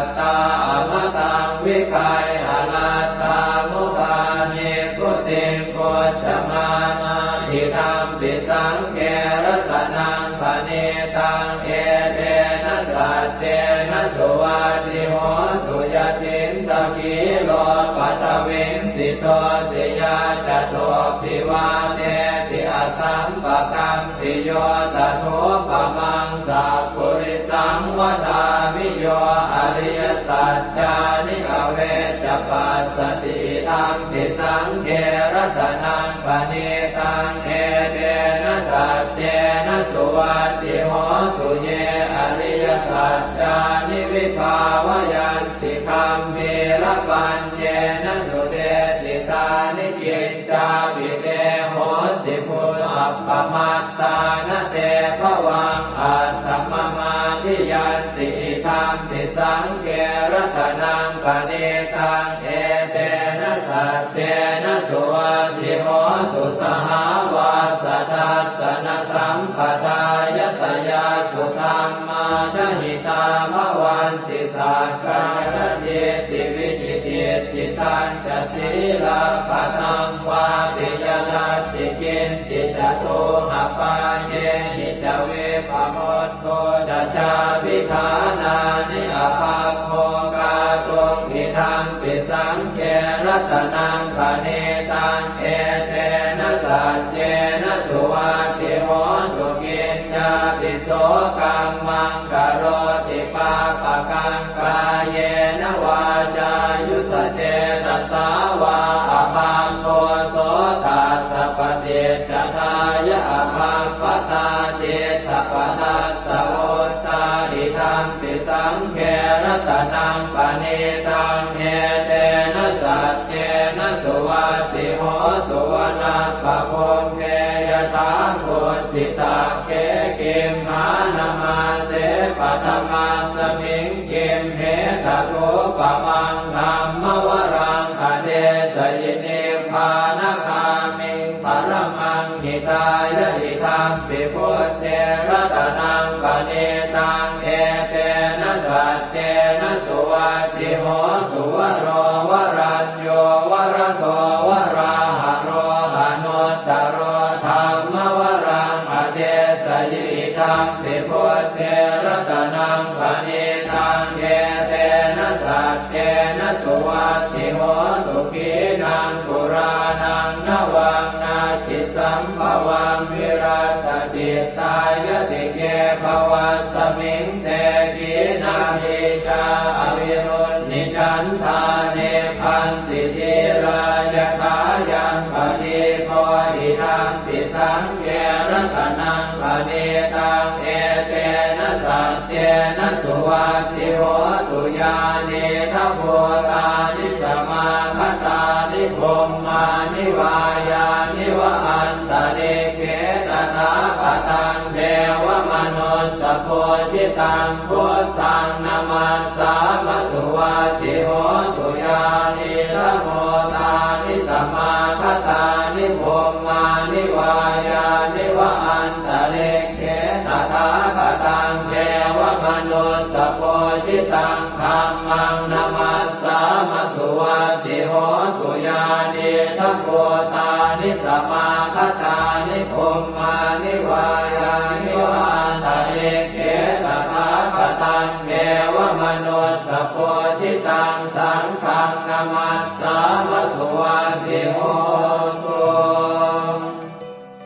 Amataṃ vigayha laddhā mudhā nibbutiṃ bhuñjamānā idampi saṅghe ratanaṃ paṇītaṃ etena saccena suvatthi hotu. Yacittakhīlo paṭhaviṃ sito siyā catubbhi vātebhi asampakampiyo tathūpamaṃ sappurisaṃ vadāmi yo ariyasaccāni avecca passati idampi saṅghe ratanaṃ paṇītaṃ etena saccena suvatthi hotu. Ye ariyasaccāni vibhāvayanti gambhīrapaññena sudesitāni kiccāpi te honti bhusappamattā na te bhavaṃ atthamamādiyanti idampi saṅghe ratanaṃ paṇītaṃ etena saccena suvatthi hotu. Sahāvassa dassanasambhadāya tayassu dhammā jahitā bhavanti sakkāyadiṭṭhi vicikicchitañca sīlabbataṃ vāpi yadatthi kiñci catūhapāyehi ca vippamutto ca cābhiṭhānāni abhabbo kātuṃ idampi saṅghe ratanaṃ paṇītaṃ etena saccena suvatthi hotu. Kiñcāpi so kammaṃ karoti pāpakaṃ kāyena vācāyuda cetasā vā abhabbo so tassa paṭicca dāya abhabbatā cittapatassa vuttā idampi saṅghe ratanaṃ paṇītaṃ etena saccena suvatthi hotu. Vanappagumbe yathā kussitakkhē gimhānamāse paṭhamasmiṃ gimhe tathūpamaṃ dhammavaraṃ adesayi nibbānagāmiṃ paramaṃ hitāya idampi buddhe ratanaṃ paṇītaṃ etena saccena suvatthi hotu. Varo varañño varado varāharo anuttaro dhammavaraṃ adesayi idampi buddhe ratanaṃ paṇītaṃ etena saccena suvatthi hotu. Khīṇaṃ purāṇaṃ navaṃ natthi sambhavaṃ virattacittāyatike bhavasmiṃ te khīṇabījā avirūḷhichandā nibbanti dhīrā yathāyaṃ padīpo idampi saṅghe ratanaṃ paṇītaṃ etena saccena suvatthi hotu. Yānīdha bhūtāni samāgatāni bhummāni vā yāni va antalikkhe tathāgataṃ devamanussapūjitaṃ buddhaṃ namassāma suvatthi hotu. Yānīdha bhūtāni samāgatāni bhummāni vā yāni va antalikkhe tathāgataṃ devamanussapūjitaṃ dhammaṃ namassāma suvatthi hotu. Yānīdha bhūtāni samāgatāni bhummāni vā yāni va antalikkhe tathāgataṃ devamanussapūjitaṃ saṅghaṃ namassāma suvatthi hotu.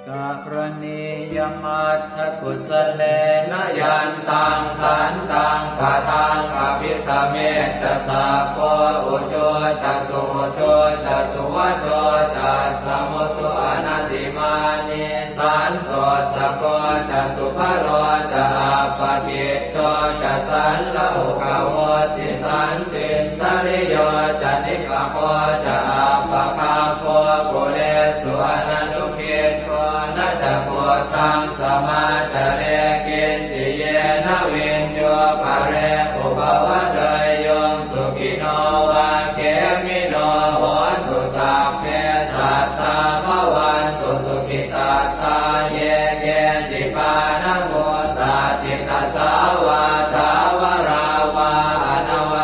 Karaṇīyamatthakusalena yantaṃ santaṃ padaṃ abhisamecca sakko ujū ca suhujū ca suvaco cassa mudu anatimānī santussako ca subharo ca appakicco ca sallahukavutti santindriyo ca nipako ca appagabbho kulesu ananu giddho na ca khuddaṃ samācare kiñci yena viññū pare upavadeyyuṃ. Sukhino vā khemino hontu sabbe sattā bhavantu sukhitattā. Ye keci pāṇabhūtatthi tasā vā thāvarā vā anava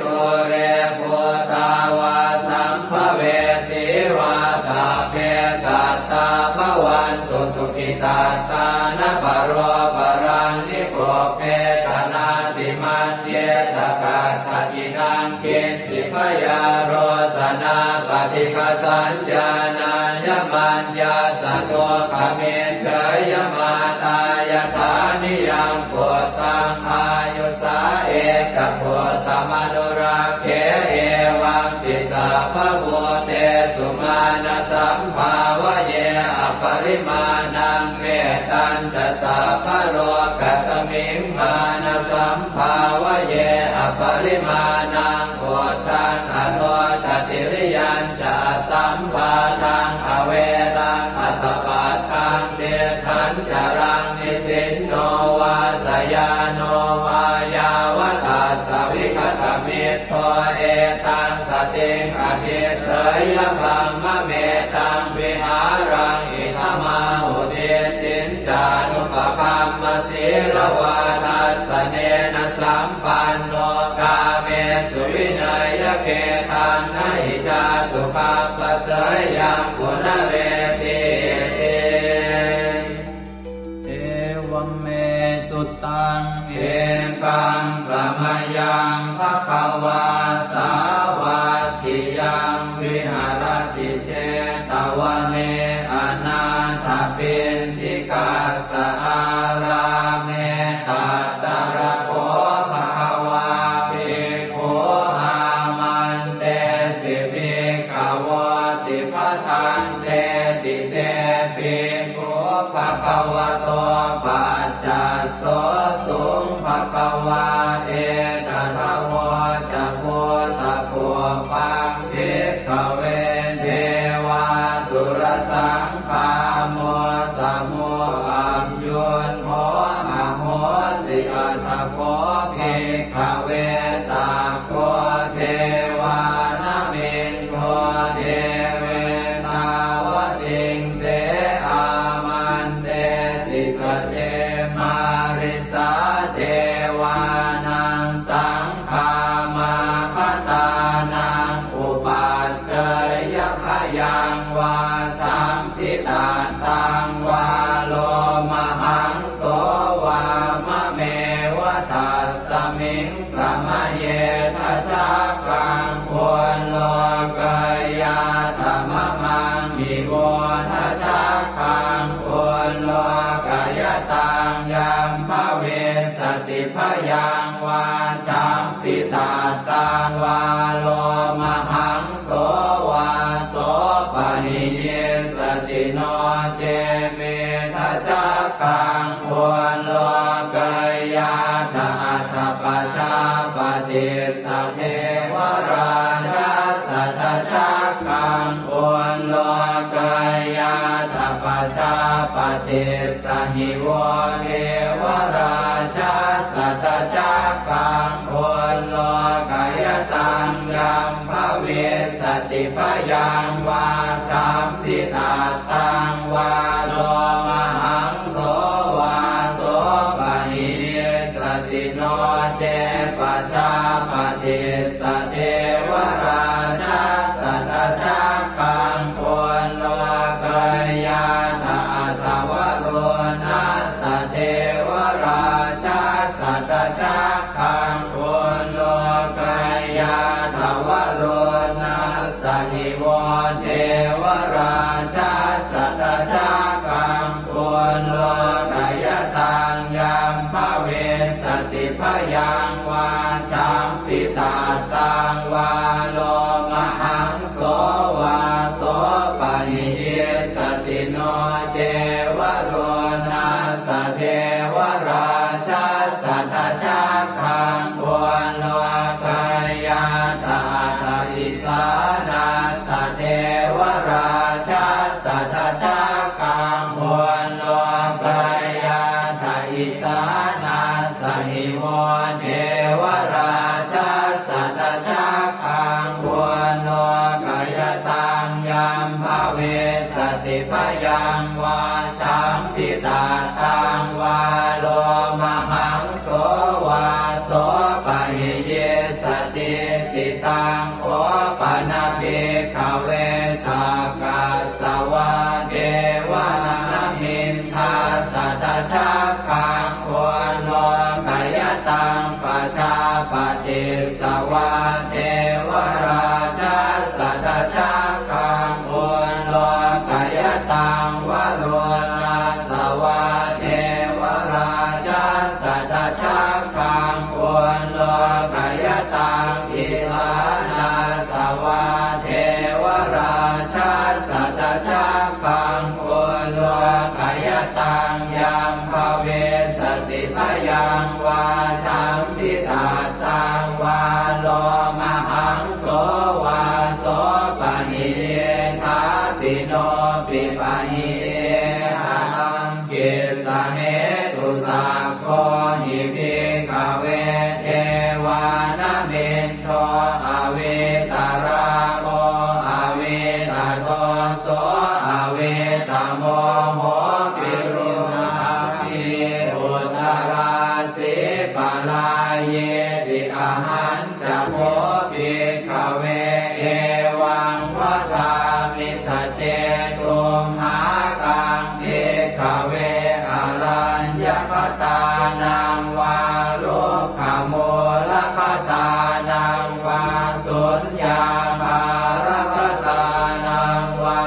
dūre bhūtā vā sambhavesī vā, sabbe sattā bhavantu sukhitattā. Na paro paraṃ nikubbetha, nātimaññetha katthaci naṃ kiñ ci. Byārosanā paṭighasaññā, nāññamaññassa dukkhamiccheyya. Mātā yathā niyaṃ puttaṃ, āyusā ekaputtamanurakkhe, evampi sabbabhūtesu, mānasambhāvaye aparimāṇaṃ. Mettañca sabbalokasmiṃ, mānasambhāvaye aparimāṇaṃ, uddhaṃ adho ca tiriyañca, asambādhaṃ averaṃ asapattaṃ. Tiṭṭhañcaraṃ nisinno vā, sayāno vā yāvatassa vigatamiddho, etaṃ satiṃ adhiṭṭheyya, brahmametaṃ vihāraṃ idhamāhu. Diṭṭhiñcānupagamma sīlavā, dassanena sampanno, kāmesu vineyya gedhaṃ, na hi jātu gabbhaseyyaṃ punaretīti. Evaṃ me sutaṃ. Ekaṃ samayaṃ bhagavā sāvatthiyaṃ viharati jetavane anāthapiṇḍikassa ārāme. Tatra kho bhagavā bhikkhū āmantesi bhikkhavoti. Bhadanteti te bhikkhū bhagavato paccassosuṃ. Bhagavā etadavoca. Bhūtapubbaṃ bhikkhave devāsurasaṅgāmo, samo sambuddho ahosi. Atha kho bhikkhave sakko devānamindo devetāvatiṃse āmantesi. Sace mārisā devānaṃ saṅgāmā bhadānaṃ upajjheyya, bhayaṃ vā samphitattaṃ vā lomahaṃso vā mameva tasmiṃ samaye. Dhajaggaṃ ullokayātha mamaṃ ivo, dhajaggaṃ ullokayataṃ yaṃ bhavissati bhayaṃ vā samphitattaṃ vā lomahaṃso vā sopahiyissati. No ce me dhajaggaṃ ullokayātha, atha pajāpatissa devarājassa dhajaggaṃ ullokayātha, pajāpatissa hi vo devarājassa dhajaggaṃ ullokayataṃ yaṃ bhavissati bhayaṃ vā samphitattaṃ vā lomahaṃso vā sopahiyissati. No ce pajāpatissa devarājassa dhajaggaṃ ullokayātha, atha varuṇassa devarājassa dhajaggaṃ ullokayātha, varuṇassa hi vo devarājassa dhajaggaṃ ullokayataṃ yaṃ bhavissati bhayaṃ vā samphitattaṃ vā lomahaṃso vā sopahiyissati. No ce varuṇassa devarājassa dhajaggaṃ ullokayātha, atha isāṇassa devarājassa dhajaggaṃ ullokayātha, isāṇassa hi vo devarājassa dhajaggaṃ ullokayataṃ yaṃ bhavissati bhayaṃ vā samphitattaṃ vā lomahaṃso vā sopahiyissati. jambitattaṃ vā lomahaṃso vā sopahi iddhāpi nopi pahi iddha taṃ kissa hetu. Sakko hi bhikkhave devānamin do avītarāgo avītadoso avītamoho virūḷhapī uttarāsī parāyīti. Ahañca kho bhikkhave evaṃ vadāmi saccesumākaṃ bhikkhave araññagatānaṃ vā rukkhamūlagatānaṃ vā suññāgāragatānaṃ vā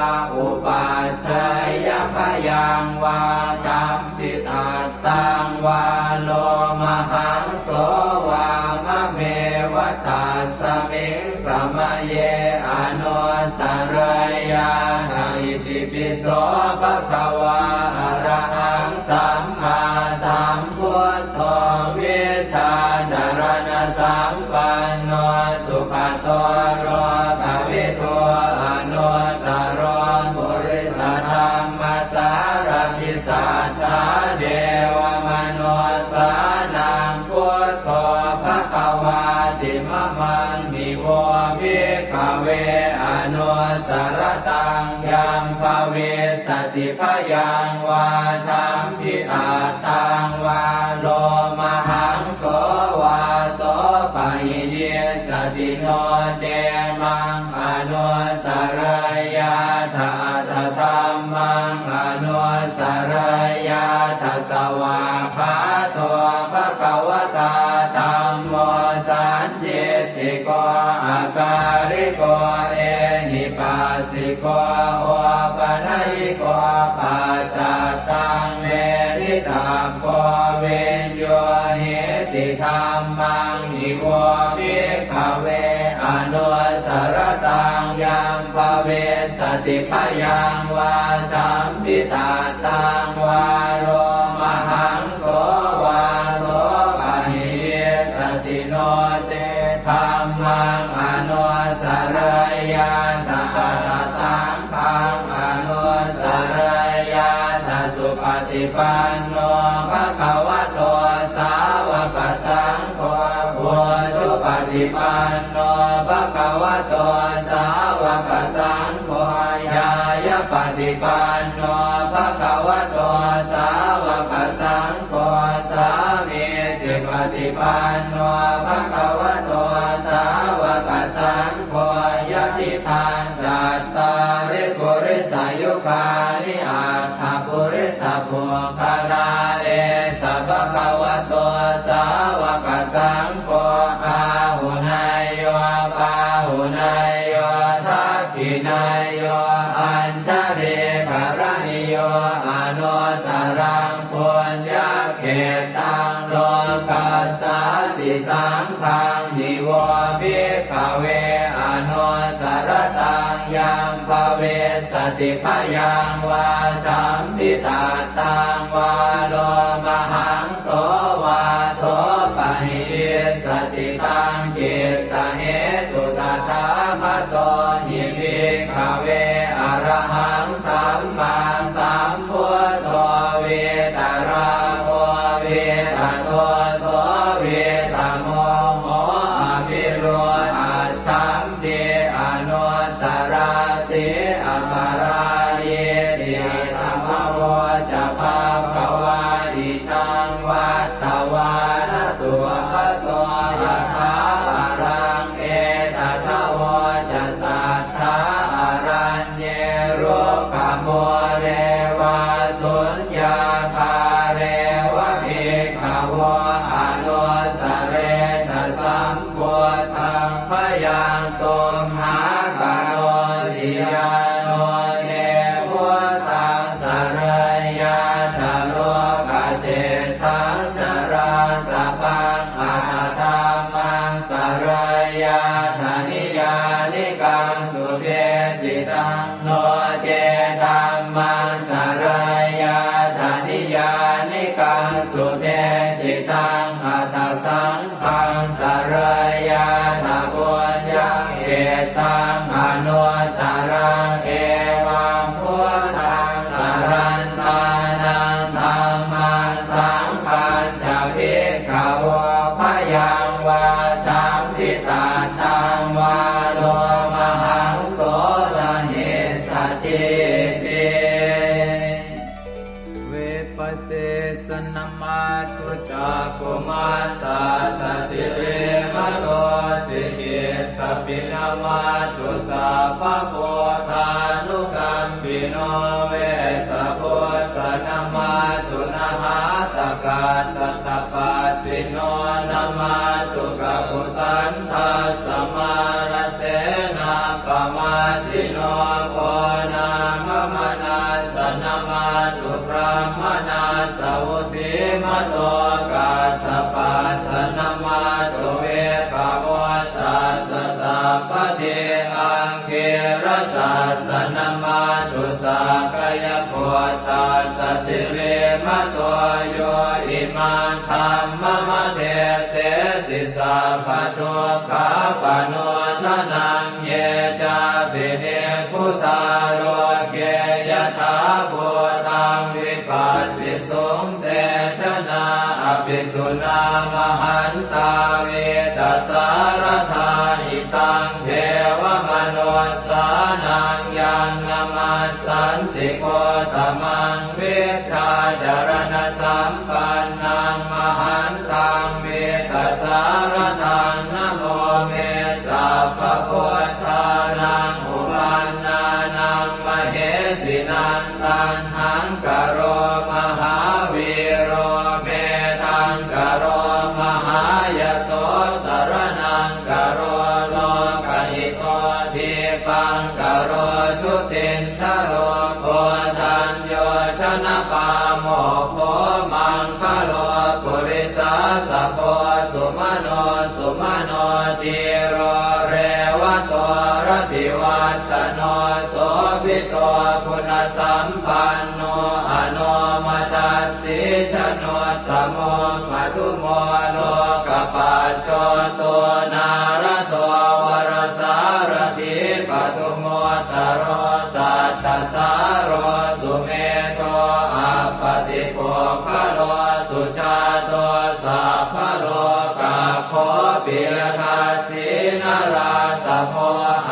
upajjhāyabhayaṃ vā jambitattaṃ vā lomahaṃso vā mameva tasmiṃ samaye anussarayyātha. Itipi so bhagavā arahaṃ sammāsambuddho vijjācaraṇasampanno sugato lokavidū anuttaro purisadammasārathi satthā devamanussānaṃ buddho bhagavāti. Mamaṃ hi vo bhikkhave anussarattaṃ yaṃ bhavissati bhayaṃ vā jambitattaṃ vā lomahaṃso vā sopahi issati no ce maṃ anussarayyātha atha dhammaṃ anussarayyātha. Svākkhāto bhagavatā dhammo sandiṭṭhiko akāliko ehipassiko opanayiko paccattaṃ veditabbo viññūhīti. Dhammaṃ hi vo bhikkhave anussarattaṃ yaṃ bhavissati bhayaṃ vā jambitattaṃ vā lomahaṃso vā sopahi issati no ce dhammaṃ anussarayyātha atha saṅghaṃ anussarayyātha. Supaṭipanno bhagavato sāvakasaṅgho ujupaṭipanno bhagavato sāvakasaṅgho ñāyapaṭipanno bhagavato sāvakasaṅgho sāmīcipaṭipanno bhagavato sāvakasaṅgho yadidaṃ cattāri purisayugāni aṭṭha purisapuggalā esa bhagavato sāvakasaṅgho āhuneyyo pāhuneyyo dakkhiṇeyyo añjalikaraṇīyo anuttaraṃ puññakkhettaṃ lokassāti. Saṅghaṃ hi vo bhikkhave anussarattaṃ yaṃ bhavissati bhayaṃ vā jambitattaṃ vā lomahaṃso vā sopahi issati taṃ kissa hetu. Tathāgato hi bhikkhave arahaṃ sammāsambuddho vītarāgo vītadoso vītamoho avirūḷhaccham pi anusarāsi aparājīti. Idamavoca bhagavā idaṃ vattavāna sugato yathā paraṃ etadavoca satthā araññe rukkhamūle vā suññāgāre va bhikkhavo anussaretha sam buddhaṃ bhayaṃ tumhākarosi. Yāno te buddhaṃ sarayyātha lokaseṭṭhaṃ narāsabhaṃ atha dhammaṃ sarayyātha niyyānikaṃ sudesitaṃ no ce dhammaṃ sarayyātha niyyānikaṃ sudesitaṃ taṃ anuttaraṃ. Evaṃ buddhaṃ sarantānaṃ dhammaṃ saṅghañca bhikkhavo bhayaṃ vā champi tattaṃ vā lomahaṃso na hessatīti. Vipasīsa namatthu cakkhumantassa sirīmato, sikhīttapi namatthu sabbabuddhānukampino, Vessabhussa namatthu nhātakassa tapassino, namatthu kakusandhassa mārasenappamaddino, Konāgamanassa namatthu brāhmaṇassa vusīmato, Kassapassa namatthu vippamuttassa sabbadhi, Aṅgīrasassa namatthu sakyaputtassa sirīmato, yo imaṃ dhammamadesesi sabbadukkhāpanūdanaṃ. Ye cāpi nibbutā loke yathābhūtaṃ vipassisuṃ, te janā apisuṇā mahantā vītasāradā. Idaṃ devamanussānaṃ yaṃ namassanti gotamaṃ, vijjācaraṇasampannaṃ mahantaṃ vītasāradaṃ. Namo me sabbabuddhānaṃ uppannānaṃ mahesinaṃ, Taṇhaṅkaro mahāvīro Medhaṅkaro mahāyaso, Saraṇaṅkaro lokahito, Dīpaṅkaro jutindharo, Koṇḍañño janapāmokkho, Maṅgalo purisāsabho, Sumano sumano dhīro, Revato rativaḍḍhano, Sobhito guṇasampanno, Anomadassī januttamo, Madhumo lokapajjoto, Nārado varasārathī, Padumu ttaro sattasāro, Sumedho appaṭipuggalo, Sujāto sabbalokaggo, Piyadassī narāsabho,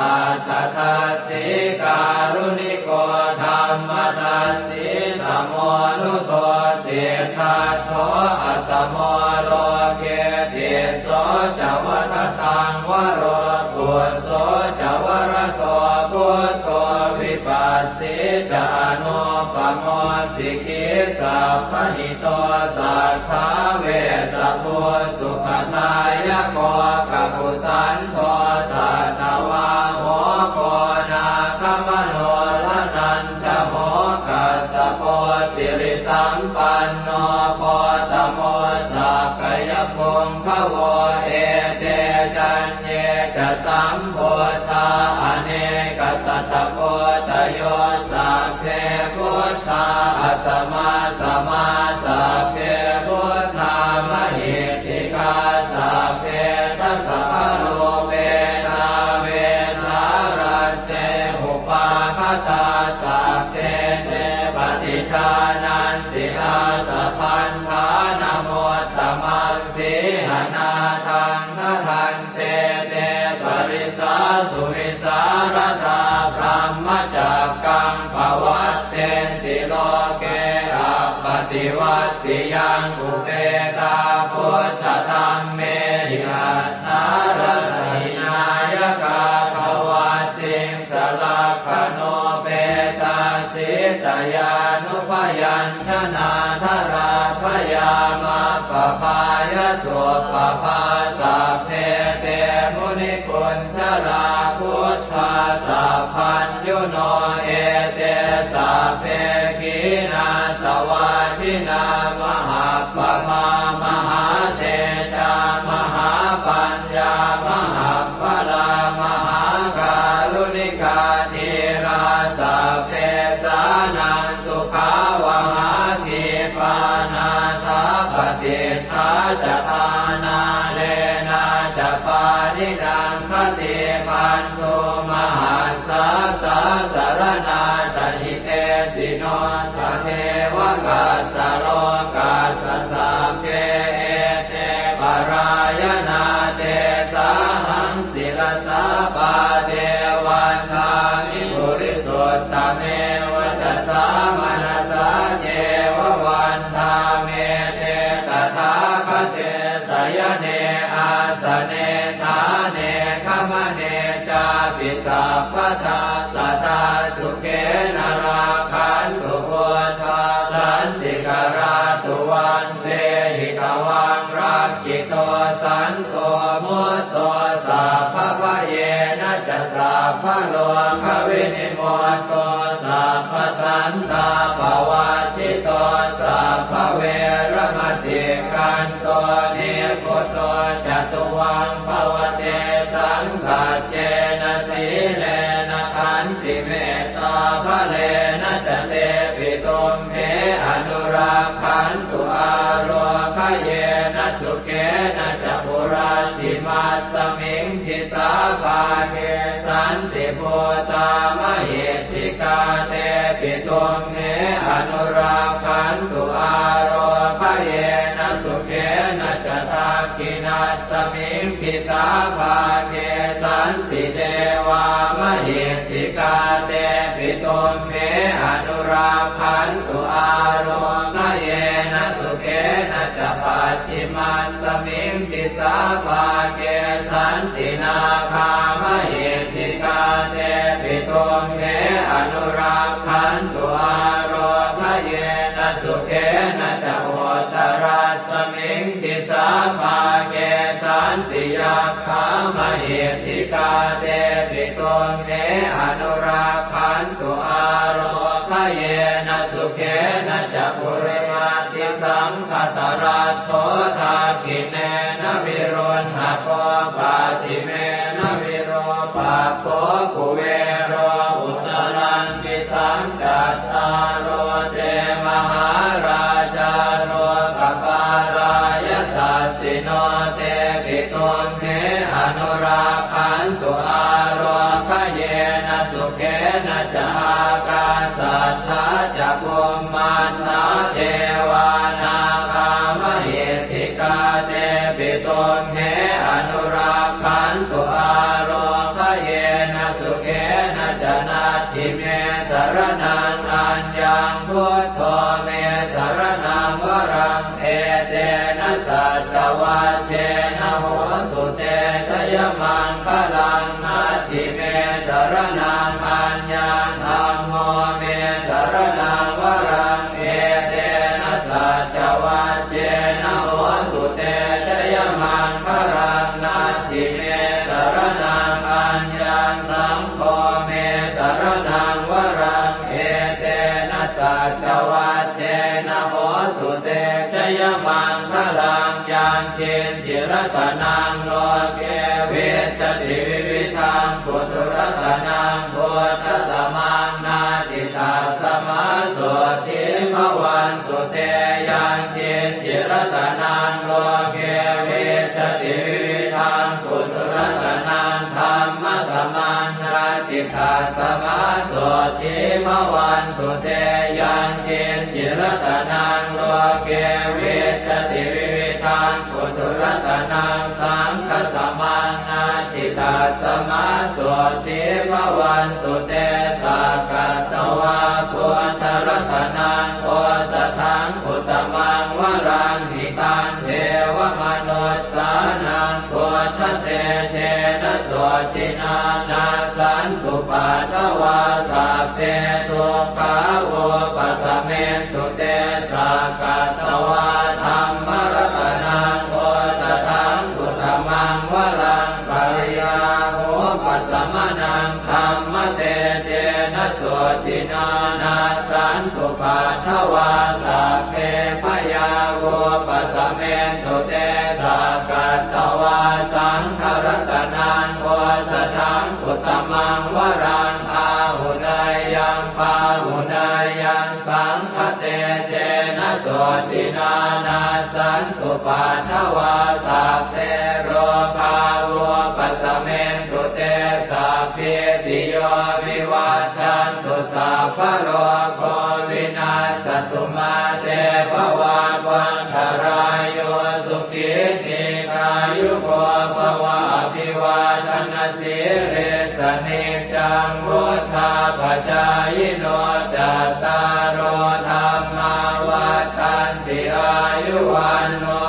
Atthadassī kāruṇiko, Dhammadassī tamonudo, Siddhattho asamo loke, Tisso ca vadataṃ varo, Phusso ca varado buddho, Vipassī ca anuppamo, Sikhī sabbahito satthā, Vessabhū sukhadāyako, Kakusandho satthavāho, Koṇāgamano raṇañ jaho, Kassapo sirisampanno, Gotamo sakyapuṅgavo. Ete caññe ca sambuddhā, anekasatakoṭayo, Sabbe buddhā asamassamā, Sabbe buddhā mahiddhikā, Sabbe dasabalūpetā, Vesālā te upāgatā, Sabbe te paṭijānanti, Ātabandhanamuttamaṃ, Sīhanāthaṃ gaṇhanti te, Parisāsu vivīsāradā, Brahmacakkaṃ pavattenti loke, Appaṭivattiyaṃ upetā, Buddhadhammehi attarata hinayakā, Pavattiṃ sa lakkhaṇūpetā, Sītayānubyañjanā, Jalābhayamakkhapāya suppabhā, Sabbe te munikuñjarā, Buddhā sabbaññuno, ete sabbe khīṇāsavā, Jinā mahappamā, Mahātejā mahāpañ ñā, Mahābalā mahākāruṇikā, Dhīrā sabbesānaṃ sukhāvahā, Khipā nāthapaṭiṭṭhā ca, Āṇālēnā ca pāṇinaṃ, Te bandhū mahassāsā saraṇā ca hitesino, sadevakassa lokassa sabbe ete parāyanā, tesāhaṃ sirasā pāde vandāmi purisottame. Vacasā manasā ceva vandāmete tathāgate, sayane āsane ṭhāne gamane cāpi sabbadā, sadā sukhena rakkhantu buddhā santikarā. Tuvaṃ vehi tvaṃ rakkhito santo mutto, sabbabhayena ca sabbarogavinimutto, sabbasantāpavajjito, sabbaveramatikkanto nibbuto ca tuvaṃ bhava. Tesaṃ saccena sīlena khantimettābalena ca, tepi tumhe anurakkhantu ārogyena sukhena ca. Puratthimassa miṃ disābhāge santibhūtā mahiddhikā, tepi tumhe anurakkhantu ārogyena sukhena ca. Dakkhiṇassa miṃ disābhāge santidevā mahiddhikā, tepi tumhe anurakkhantu ārogyena sukhena ca. Pacchimassa miṃ disābhāge santināgā mahiddhikā, tepi tumhe anurakkhantu ārogyena sukhena ca. Uttarassa miṃ disābhāge santiyak khā mahiddhikā, tepi tumhe anurakkhantu ārogyena sukhena ca. Purimaṭṭhisaṅkhasāraddho dakkhiṇena viruḷhako, pacchimena virūpakkho kuvero uttaraṃ disaṃ. Cattāro te mahārājā lokapālā yasassino, tepi tumhe anurakkhantu ārogyena sukhena ca. Ākāsaṭṭhā ca bhummaṭṭhā devā nāgā mahiddhikā, tepi tumhe anurakkhantu ārogyena sukhena ca. Natthi me saraṇaṃ aññaṃ, buddho me saraṇaṃ varaṃ, etena saccavajjena hotu te jayamaṅgalaṃ. Natthi me saraṇaṃ aññaṃ, dhammo me saraṇaṃ varaṃ, etena saccavajjena hotu te jayamaṅgalaṃ. Natthi me saraṇaṃ aññaṃ, saṅgho me saraṇaṃ varaṃ, etena saccavajjena hotu te jayamaṅgalaṃ. Yaṅkiñci ratanaṃ loke vijjati vividhaṃ puthu, ratanaṃ buddhasamaṃ natthi, tasmā sotthī bhavantu te. Yaṅkiñci ratanaṃ loke vijjati vividhaṃ puthu, ratanaṃ dhammasamaṃ natthi, tasmā sotthī bhavantu te. Yaṅkiñci ratanaṃ loke vijjati vividhaṃ puthu, ratanaṃ saṅghasamaṃ natthi, tasmā sotthī bhavantu te. Sakkatvā buddharatanaṃ osathaṃ uttamaṃ varaṃ, hitaṃ devamanussānaṃ buddhatejena sotthinā, nassantupaddavā sabbe dukkhā vūpasamentu te. Sakkatvā dhammaratanaṃ osathaṃ uttamaṃ varaṃ, bhayāvūpasamanaṃ dhammatejena sotthinā, nassantupaddavā sabbe bhayā vūpasamentu te. Sakkatvā saṅgharatanaṃ osathaṃ uttamaṃ varaṃ, āhuneyyaṃ pāhuneyyaṃ saṅghatejena sotthinā, nassantupaddavā sabbe rogā vūpasamentu sīlissa niccaṃ vuḍḍhāpacāyino, cattāro dhammā vaḍḍhanti: āyu vaṇṇo